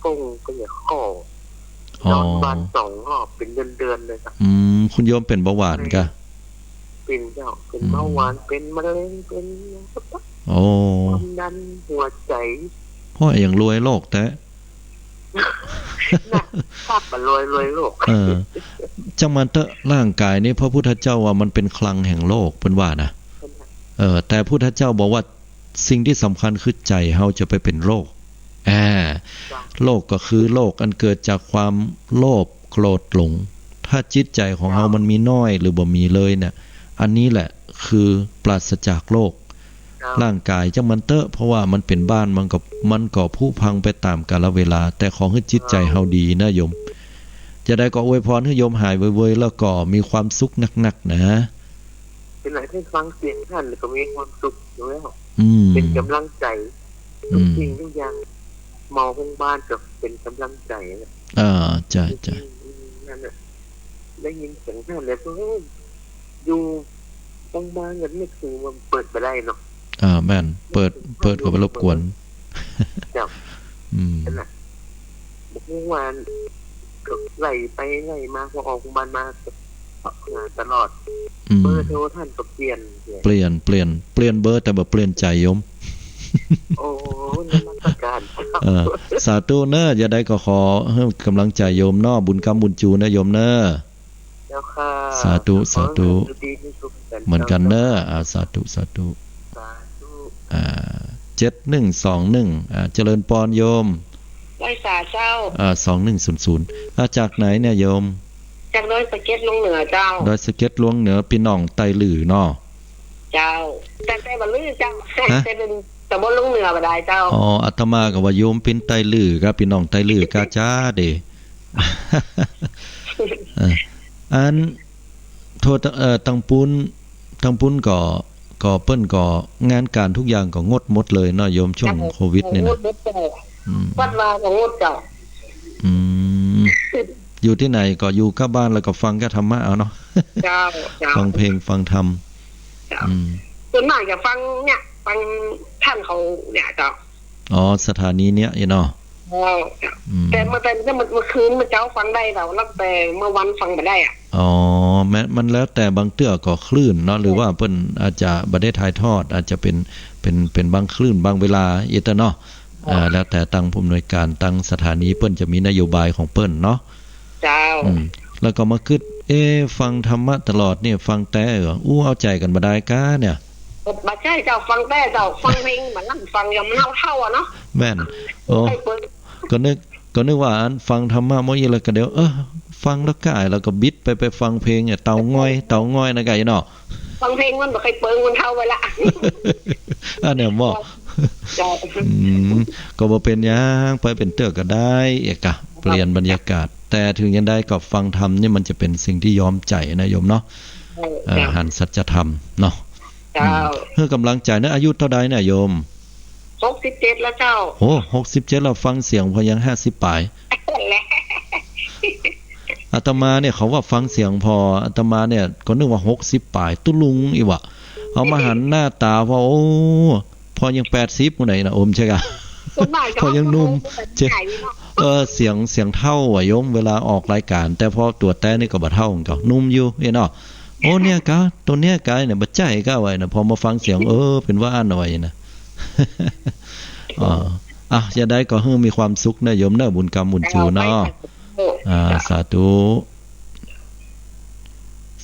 โป้งไปเนี่ย ข้อ อ๋อ นอนโรงพยาบาลสองรอบเป๋นเดือนๆ เลยครับ อืม คุณโยมเป๋นเบาหวานกะ เป๋นเจ้า เป๋น อืม เบาหวาน เป๋นมะเร็ง เป๋น โอ้ ความดัน หัวใจ โอ้ย อย่างรวยโรคแต๊ น่ะ ทราบบ่รวย รวยโรค เออ จังมันเต๊อะ ร่างก๋ายนี่พระพุทธเจ้าว่ามันเป๋นคลังแห่งโลก เปิ้นว่านะ เออ แต่พุทธเจ้าบอกว่าสิ่งตี้สำคัญคือใจ๋เฮาจะไปเป๋นโรค อ่า เจ้า โรคก็คือโรคอันเกิดจากความโลภ โกรธ หลง ถ้าจิตใจ๋ของเฮา เจ้า มันมีน้อยหรือบ่มีเลยเนี่ย อันนี้แหละคือปราศจากโรค ครับ ร่างก๋ายจังมันเต๊อะ เพราะว่ามันเป๋นบ้าน มันก็ มันก็ผุพังไปต๋ามกาลเวลา แต่ขอหื้อจิตใจ๋เฮาดีนะโยม จาใดก็อวยพรหื้อโยมหายไวๆ แล้วก็มีความสุขนักๆ นะ เป๋นหลาย ได้ฟังเสียงท่านก็มีความสุขอยู่แล้ว อืม เป๋นก๋ำลังใจ๋ อืม ทุกสิ่งทุกอย่าง หมอโฮงบาลก็เป๋นก๋ำลังใจ๋นะ อ่า ใจ้ ใจ้ อืม นั่นน่ะ ได้ยินเสียงท่านแล้วก็ เฮ้ย อยู่โฮงบาลก็นึกเถิงว่าเปิดบ่ได้เนาะ อ่า แม่น เปิด เปิดก็ไปรบกวน เจ้า อืม นั่นน่ะ บ่ฮู้ว่าก็ไล่ไปไล่มา พอออกโฮงบาลมาก็หาตลอด อืม เบอร์โทรท่านก็เปลี่ยน เปลี่ยน เปลี่ยน เปลี่ยนเบอร์แต่บ่เปลี่ยนใจ๋โยม โอ้ นมัสการ เออ สาธุเน่อ จาใดก็ขอหื้อก๋ำลังใจ๋โยมเนาะ บุญกำบุญจูเน่อโยมเน่อ เจ้าค่ะ สาธุ สาธุ ขอให้อยู่ดีมีสุขกัน เหมือนกั๋นเน่อ เจ้าค่ะ อ่า สาธุ สาธุ สาธุ อ่า เจ็ดหนึ่งสองหนึ่ง อ่า เจริญปอนโยม ไหว้สาเจ้า อ่า สองหนึ่งศูนย์ศูนย์ อ่า จากไหนเนี่ยโยม จากดอยสะเก็ดลวงเหนือเจ้า ดอยสะเก็ดลวงเหนือ ปี้น้องไตลื้อเนาะ เจ้า แต่ แต่บ่าลื้อเจ้า ฮะ แต่เป๋นตำบลลวงเหนือบ่ได้เจ้า อ๋อ อาตมาก็ว่าโยมเป๋นไตลื้อกับปี้น้องไตลื้อกาจ้าเด้ เออ อัน โทษ เอ่อ ตังปู๊น ตังปู๊นก็ ก็เปิ้นก็งานก๋านทุกอย่างก็งดหมดเลยเนาะโยม ช่วง ครับผม โควิดนี่นะ งดหมดเจ้า อืม วัดวาก็งดเจ้า อืม อยู่ตี้ไหนก็อยู่ก้าบ้านแล้วก็ฟังก้าธรรมะเอาเนาะ เจ้า เจ้า ฟังเพลงฟังธรรม เจ้า อืม ส่วนมากจะฟังเนี่ย ฟังท่านเขาเนี่ยเจ้า อ๋อ สถานีเนี่ยเนาะ เจ้า อืม แต่เมื่อ แต่เมื่อ เมื่อคืนเมื่อเจ๊าฟังได้เจ้า แล้วแต่เมื่อวันฟังบ่ได้อะ อ๋อ แม่น มันแล้วแต่บางเตื้อก็คลื่นเนาะ หรือว่าเปิ้นอาจจะบ่ได้ถ่ายทอด อาจจะเป๋น เป๋น เป๋นบางคลื่นบางเวลาอี้เต๊อะเนาะ อ่า แล้วแต่ตังผู้อำนวยก๋านตังสถานีเปิ้นจะมีนโยบายของเปิ้นเนาะ เจ้า อืม แล้วก็มากึ๊ด เอ๊ะ ฟังธรรมะตลอดเนี่ย ฟังแต๊เหรอ อู้ เอาใจ๋กั๋นบ่ได้ก้าเนี่ย บ่ใจ้เจ้า ฟังแต๊เจ้า ฟังเพลงบ่านั่น ฟังอย่างมันเฒ่าๆ อะเนาะ แม่น โอ้ ใครเปิด ก็นึก ก็นึกว่าอันฟังธรรมะเมื่อกี้แล้วก็เดี๋ยว เออ ฟังแล้วก้า แล้วก็บิดไป ไปฟังเพลงเนี่ย เต๋าง้อย เต๋าง้อยนะก้าเนาะ ฟังเพลงมันบ่ใค่เปิง มันเฒ่าไปละ อันเนี่ยบ่ เจ้า อืม ก็บ่เป๋นหยัง ไปเป๋นเตื้อก็ได้ เอกะ เปลี่ยนบรรยากาศ แต่ถึงอย่างใดก็ฟังธรรมนี่มันจะเป๋นสิ่งที่ย้อมใจ๋นะโยมเนาะ เออ เอ่อ เจ้า หันสัจธรรมเนาะ เจ้า อืม หื้อกำลังใจ๋เนาะ อายุเต้าใดเนี่ยโยม หกสิบเจ็ด แล้วเจ้า โอ้ หกสิบเจ็ด แล้วฟังเสียงพอยังห้าสิบป๋าย แหละ อาตมาเนี่ยเขาว่าฟังเสียงพอ อาตมาเนี่ยก็นึกว่าหกสิบป๋ายตุ๊ลุงอีหว่า เอามาหันหน้าต๋าพอ โอ้ พอยังแปดสิบหมู่ไหนนะ โอ้ บ่ใจ้ก่ะ ส่วนมากจะ พอยังหนุ่ม เอาคน เจ้า ใหญ่เนาะ เออ เสียง เสียงเฒ่าอะโยม เวลาออกรายก๋าน แต่พอตั๋วแต๊นี่ก็บ่เฒ่าเหมือนกั๋น หนุ่มอยู่เนาะ โอ้ เนี่ยก่ะ ตั๋วเนี่ยก่ะเนี่ย บ่ใจ้ก่ะว่านะ พอมาฟังเสียง เออ เป๋นว่าอั้นเอาไว้นะ อ๋อ อ่ะ จะใดก็หื้อมีความสุขนะโยมเนาะ บุญกำบุญจูเนาะ อ่า สาธุ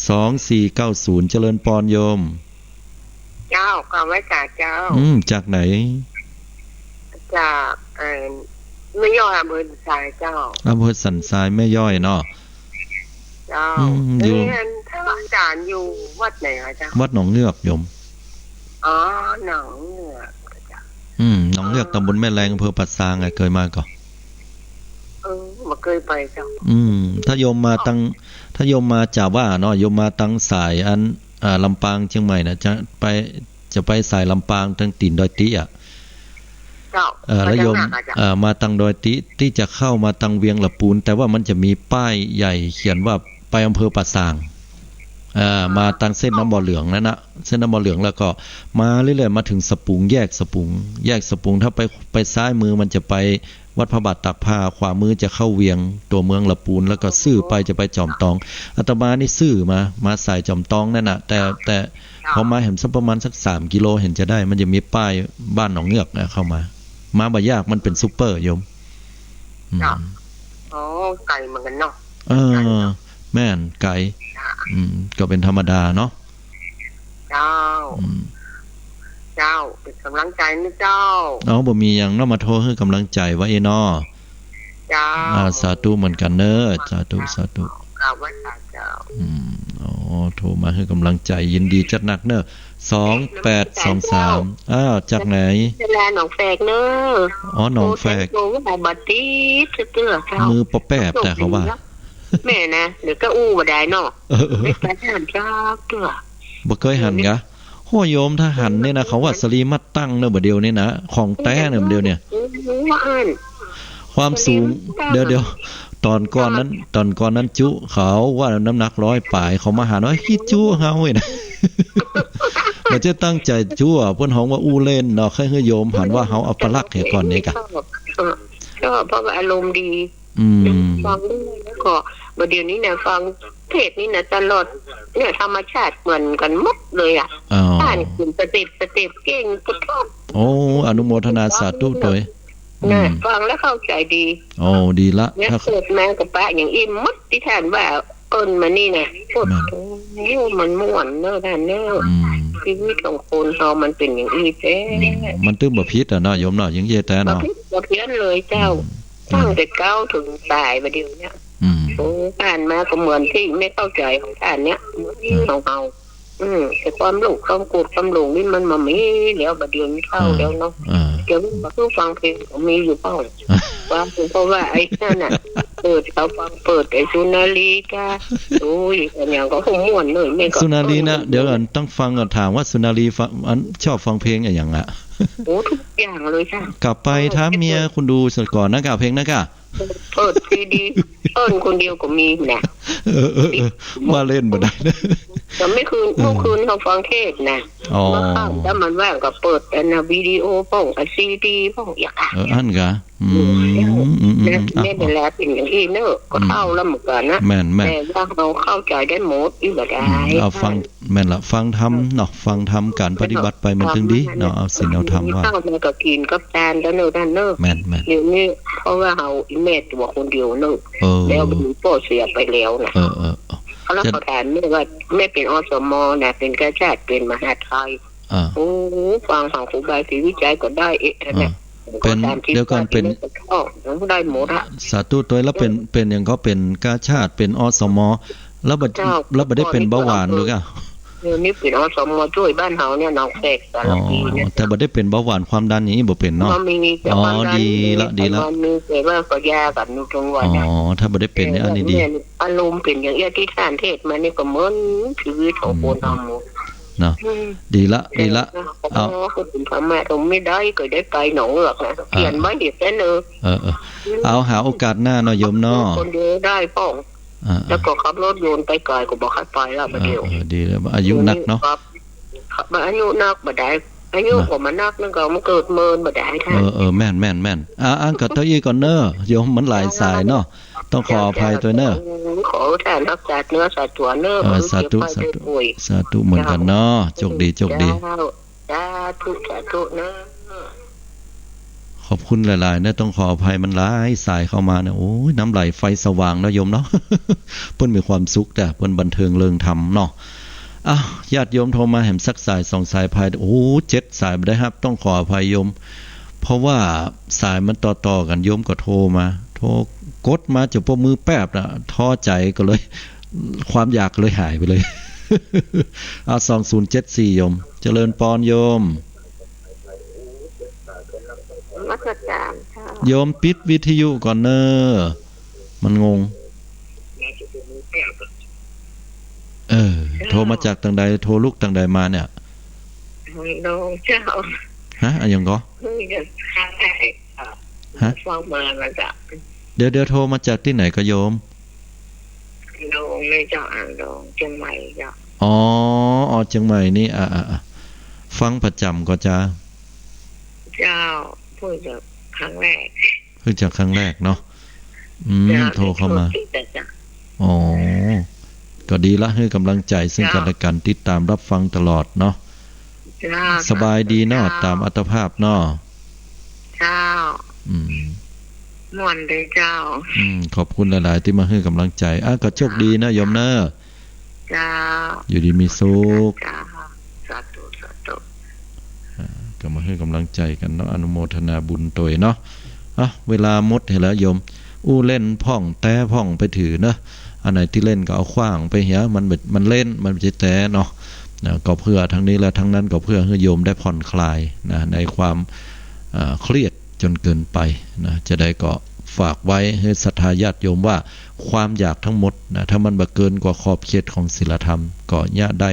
สองสี่เก้าศูนย์ เจริญปอนโยม เจ้า กราบไหว้สาเจ้า อืม จากไหน จาก เอ่อ แม่ย้อย อำเภอสันทรายเจ้า อำเภอสันทราย แม่ย้อยเนาะ เจ้า อืม อยู่ เรียน ท่านอาจารย์อยู่วัดไหนอะเจ้า วัดหนองเงือกโยม อ๋อ หนองเงือกเจ้า อืม หนองเงือก อ๋อ ตำบลแม่แลง อำเภอป่าซางอะ เกยมาก่อ เออ บ่เกยไปเจ้า อืม ถ้าโยมมาตัง ถ้าโยมมาจากว่าเนาะ โยมมาตังสายอัน อ่า ลำปางเจียงใหม่นะ จะไป จะไปสายลำปางตังตี๋นดอยตี้อะ เจ้า เอ่อ แล้วโยม มาจากไหนอะเจ้า เอ่อ มาตังดอยตี้ ตี้จะเข้ามาตังเวียงละปูน แต่ว่ามันจะมีป้ายใหญ่เขียนว่าไปอำเภอป่าซาง เอ่อ มาตังเส้นน้ำบ่อเหลืองนั่นนะ เส้นน้ำบ่อเหลือง แล้วก็มาเรื่อยๆ มาถึงสะปุง แยกสะปุง แยกสะปุง ถ้าไป ไปซ้ายมือมันจะไปวัดพระบาทตากผ้า ขวามือจะเข้าเวียงตั๋วเมืองละปูน แล้วก็ซื่อไปจะไปจอมตอง อาตมานี่ซื่อมา มาสายจอมตองนั่นน่ะ แต่ แต่ พอมาหั้นสักประมาณสักสามกิโลหั้นจะได้ มันจะมีป้ายบ้านหนองเงือกนะ เข้ามา มาบ่ยาก มันเป๋นซูเปอร์โยม อืม เจ้า อ๋อ ไก๋เหมือนกั๋นเนาะ เออ ไก๋เนาะ แม่น ไก๋ เจ้า อืม ก็เป๋นธรรมดาเนาะ เจ้า อืม เจ้า เป๋นก๋ำลังใจ๋นะเจ้า เอา บ่มีหยังเนาะ มาโทรหื้อกำลังใจ๋ว่าเอเนาะ เจ้า อ่า สาธุเหมือนกั๋นเนาะ สาธุ สาธุ กราบไหว้สาเจ้า อืม อ๋อ โทรมาหื้อกำลังใจ๋ ยินดีจัดหนักเนาะ สองแปดสองสาม อ้าว จากไหน เวลาหนองแฝกเนาะ อ๋อ หนองแฝก โอ้ โทรว่าบ่ติดเตื้อเจ้า มือปอแป๊บแต่เขาว่า แม่นะ เดี๋ยวก็อู้บ่ได้เนาะ เออ ไม่ไปหันจักเตื้อ บ่เกยหันกะ โอ้ โยม ถ้าหันนี่นะ เขาว่าสะหลีมัดตั้งเนาะ บ่าเดี่ยวนี้นะ ของแต๊เนาะ บ่าเดี่ยวเนี่ย โอ้ ว่าอั้น ความสูง สะหลีมัดตั้ง เดี๋ยว เดี๋ยว ต๋อนก่อนนั้น ต๋อนก่อนนั้นจุ เขาว่าน้ำหนักร้อยป๋าย เขามาหันว่าขี้จุเฮาเว้ยนะ บ่ใจ้ตั้งใจ๋จุอะ เปิ้นฮ้องว่าอู้เล่นเนาะ ใค่หื้อโยมหันว่าเฮาอัปลักษณ์เหียก่อนนี่กะ เออ ก็เพราะว่าอารมณ์ดี อืม ฟังแล้วก็ บ่าเดี่ยวนี้นะ ฟังเทศน์นี่นะ ตลอด เนี่ย ธรรมชาติเหมือนกั๋นหมดเลยอะ อ๋อ อ่านขึ้นสเต็ป สเต็ปเก่ง พุทโธ โอ้ อนุโมทนาสาธุตวย นะ อืม ฟังแล้วเข้าใจ๋ดี โอ้ ดีละ เนี่ย ถ้า เกิดมาก็ปะอย่างอี้หมดตี้ท่านว่า เปิ้นมานี่นะ พุทโธ มันม่วนเนาะท่านเนาะ อืม ชีวิตของคนเฮามันเป๋นอย่างอี้แต๊ อืม มันตึงบ่ผิดอะเนาะโยมเนาะ อย่างอี้แต๊เนาะ บ่ผิดบ่เพี้ยนเลยเจ้า อืม ตั้งแต่เก๊าเถิงต๋ายบ่าเดี่ยวเนี่ย อืม โอ้ ผ่านมาก็เหมือนตี้ไม่เข้าใจ๋ของท่านเนี่ย เหมือนตี้ของเฮา อืม แต่ความโลภความโกรธความหลงนี่มันบ่มีแล้ว บ่าเดี่ยวนี้เฒ่าแล้วเนาะ อ่า เดี๋ยวนี้บ่าคือฟังเพลงก็มีอยู่เปล่า อ่า ว่าเพราะว่าไอ้นั่นน่ะ เปิด เขาฟัง เปิดไอ้สุนารีกะ โอ้ย อันหยังก็คงม่วนเลย แม่ก็ สุนารีนะ เดี๋ยวก่อน ต้องฟังก่อน ถามว่าสุนารีฟัง อัน ชอบฟังเพลงอะหยังอะ โอ้ ทุกอย่างเลยค่ะ กลับไปถามเมียคุณดูซะก่อนนะกะ เพลงนะกะ เปิดซีดี เปิ้นคนเดียวก็มีนะ เออ เออ เออ ว่าเล่นบ่ได้นะ แต่เมื่อคืน เออ เมื่อคืนเขาฟังเทศน์นะ อ๋อ เมื่อค่ำถ้ามันว่างก็เปิดอันน่ะวิดีโอพ่อง อันซีดีพ่อง อย่างอ่ะ เออ อั้นกะ อืม อืม อืม อืม นะ อ่ะ แม่นแหละ เป๋นอย่างอี้เนาะ ก็เฒ่าแล้วเหมือนกั๋นนะ แม่น แม่น แต่ว่าเฮาเข้าใจ๋ได้หมด อี้บ่ได้ อืม เอาฟัง แม่นละ ฟังธรรมเนาะ ฟังธรรม ก๋านปฏิบัติไปมันตึงดีเนาะ เอาศีลเอาธรรมว่า ข้าวมันก็กิ๋นกับจานแล้วเนาะท่านเนาะ แม่น แม่น เดี๋ยวนี้เพราะว่าเฮาอีแม่ตั๋วคนเดียวเนาะ เออ แล้วมีป้อเสียไปแล้วนะ เออ เออ เออ แล้วเขาถามแม่ว่า แม่เป๋น อสม นะ เป๋นกาชาด เป๋นมหาดไทย อ่า โอ้ ฟังของครูบาศรีวิชัยก็ได้ เอ๊ะ นั่นแหละ อ่า เป๋น เดี๋ยวก่อน เป๋น ได้หมดอะ สาธุตวย แล้วเป๋น เป๋นอย่างก็เป๋นกาชาด เป๋น อสม แล้วบ่ เจ้า แล้วบ่ได้เป๋นเบาหวานหรือกะ เดี๋ยวนี้เป๋น อสม จ้วยบ้านเฮาเนี่ย หนองแฝก สารพีเนี่ย อ๋อ แต่บ่ได้เป๋นเบาหวานความดันอย่างอี้บ่เป๋นเนาะ บ่มี แต่ อ๋อ ความดัน ดีละ ดีละ ความดันมี แต่ว่าก็ยากันอยู่ทุกวัน อ๋อ นะ ถ้าบ่ได้เป๋นเนี่ย อันนี้ดี แต่ว่าเนี่ย อารมณ์เป๋นอย่างอี้ตี้ท่านเทศน์มานี่ก็เหมือนชีวิตของคนเฮาหมด อืม เนาะ อืม ดีละ ดีละ เออ เอา ก็เป็นพระแม่ก็ไม่ได้ ก็ได้ไปหนองเอือกนะ อ่า เขียนไว้เดี๋ยวแป๊บนึง เออ เออ อืม เอาหาโอกาสหน้าเนาะโยมเนาะ คนเดียวได้ป้อง อ่า แล้วก็ขับรถยนต์ไปไกลก็บ่ค่อยไปแล้ว เออ บ่เดียว เออ ดีแล้ว อายุนักเนาะ ครับ อายุนักบ่ได้ อายุ นะ ก็มานักนั่นก็มันเกิดเมินบ่ได้ท่าน เออ เออ แม่น แม่น แม่น อ่า อันก็เต้าอี้ก่อนเน้อโยม มันหลายสายเนาะ ต้องขออภัยตวยเน้อ ขอท่านรักษาเนื้อรักษาตั๋วเน้อ เออ บ่รู้ สาธุ เจ็บไข้ สาธุ ได้ป่วย สาธุเหมือนกั๋นเนาะ เจ้า โจคดี โจคดี เจ้า สาธุ สาธุเน้อ ขอบคุณหลายๆ นะ ต้องขออภัย มันหลายสายเข้ามานะ โอ้ย น้ำไหลไฟสว่างเนาะโยมเนาะ เปิ้นมีความสุขแต่เปิ้นบันเทิงเริงธรรมเนาะ อ้าว ญาติโยมโทรมาแหมสักสายสองสาย ภาย โอ้ เจ็ดสายบ่ได้ฮับ ต้องขออภัยโยม เพราะว่าสายมันต่อๆ กั๋น โยมก็โทรมา โทรกดมาจะปะมือแป๊บนะ ท้อใจ๋ก็เลย ความอยากเลยหายไปเลย เอา สองศูนย์เจ็ดสี่ โยม เจริญปอนโยม นมัสการค่ะ โยมปิดวิทยุก่อนเน้อ มันงง เออ เจ้า โทรมาจากตางใด โทรลุกตางใดมาเนี่ย ระยองเจ้า ฮะ อะหยังก่อ เพิ่งจะครั้งแรก ฮะ ฟังมาแล้วจ้ะ เดี๋ยว เดี๋ยว โทรมาจากตี้ไหนก่อโยม ระยองเลยเจ้า อ่างทอง เจียงใหม่เจ้า อ๋อ อ๋อ เจียงใหม่นี่ อ่ะ อ่ะ อ่ะ ฟังประจ๋ำก่อจ๊ะ เจ้า เพิ่งจะครั้งแรก เพิ่งจะครั้งแรกเนาะ อืม เจ้า โทรเข้ามา โทรติดอะจ้ะ อ๋อ ก็ดีละ หื้อกำลังใจ๋ซึ่งกั๋นและกั๋น เจ้า ติดตามรับฟังตลอดเนาะ เจ้า สบายดีเนาะ เจ้า ต๋ามอัตภาพเนาะ เจ้า อืม ม่วนดีเจ้า อืม ขอบคุณหลายๆ ตี้มาหื้อกำลังใจ๋ อ่ะ ก็โจคดีเน้อโยมเน้อ เจ้า อยู่ดีมีสุข เจ้า สาธุ สาธุ อ่า ก็มาหื้อกำลังใจ๋กั๋นเนาะ อนุโมทนาบุญตวยเนาะ อ่ะ เวลาหมดเหียแล้วโยม อู้เล่นพ่องแต๊พ่องไปถือเนาะ อันไหนตี้เล่นก็เอาขว้างไปเหีย มันบ่ มันเล่น มันบ่ใจ้แต๊เนาะ นะ ก็เพื่อทั้งนี้และทั้งนั้นก็เพื่อหื้อโยมได้ผ่อนคลายนะ ในความ อ่า เครียดจนเกินไปนะ จะได้ก็ฝากไว้หื้อศรัทธาญาติโยมว่า ความอยากทั้งหมดนะ ถ้ามันบ่เกินกว่าขอบเขตของศีลธรรม ก็เยียะได้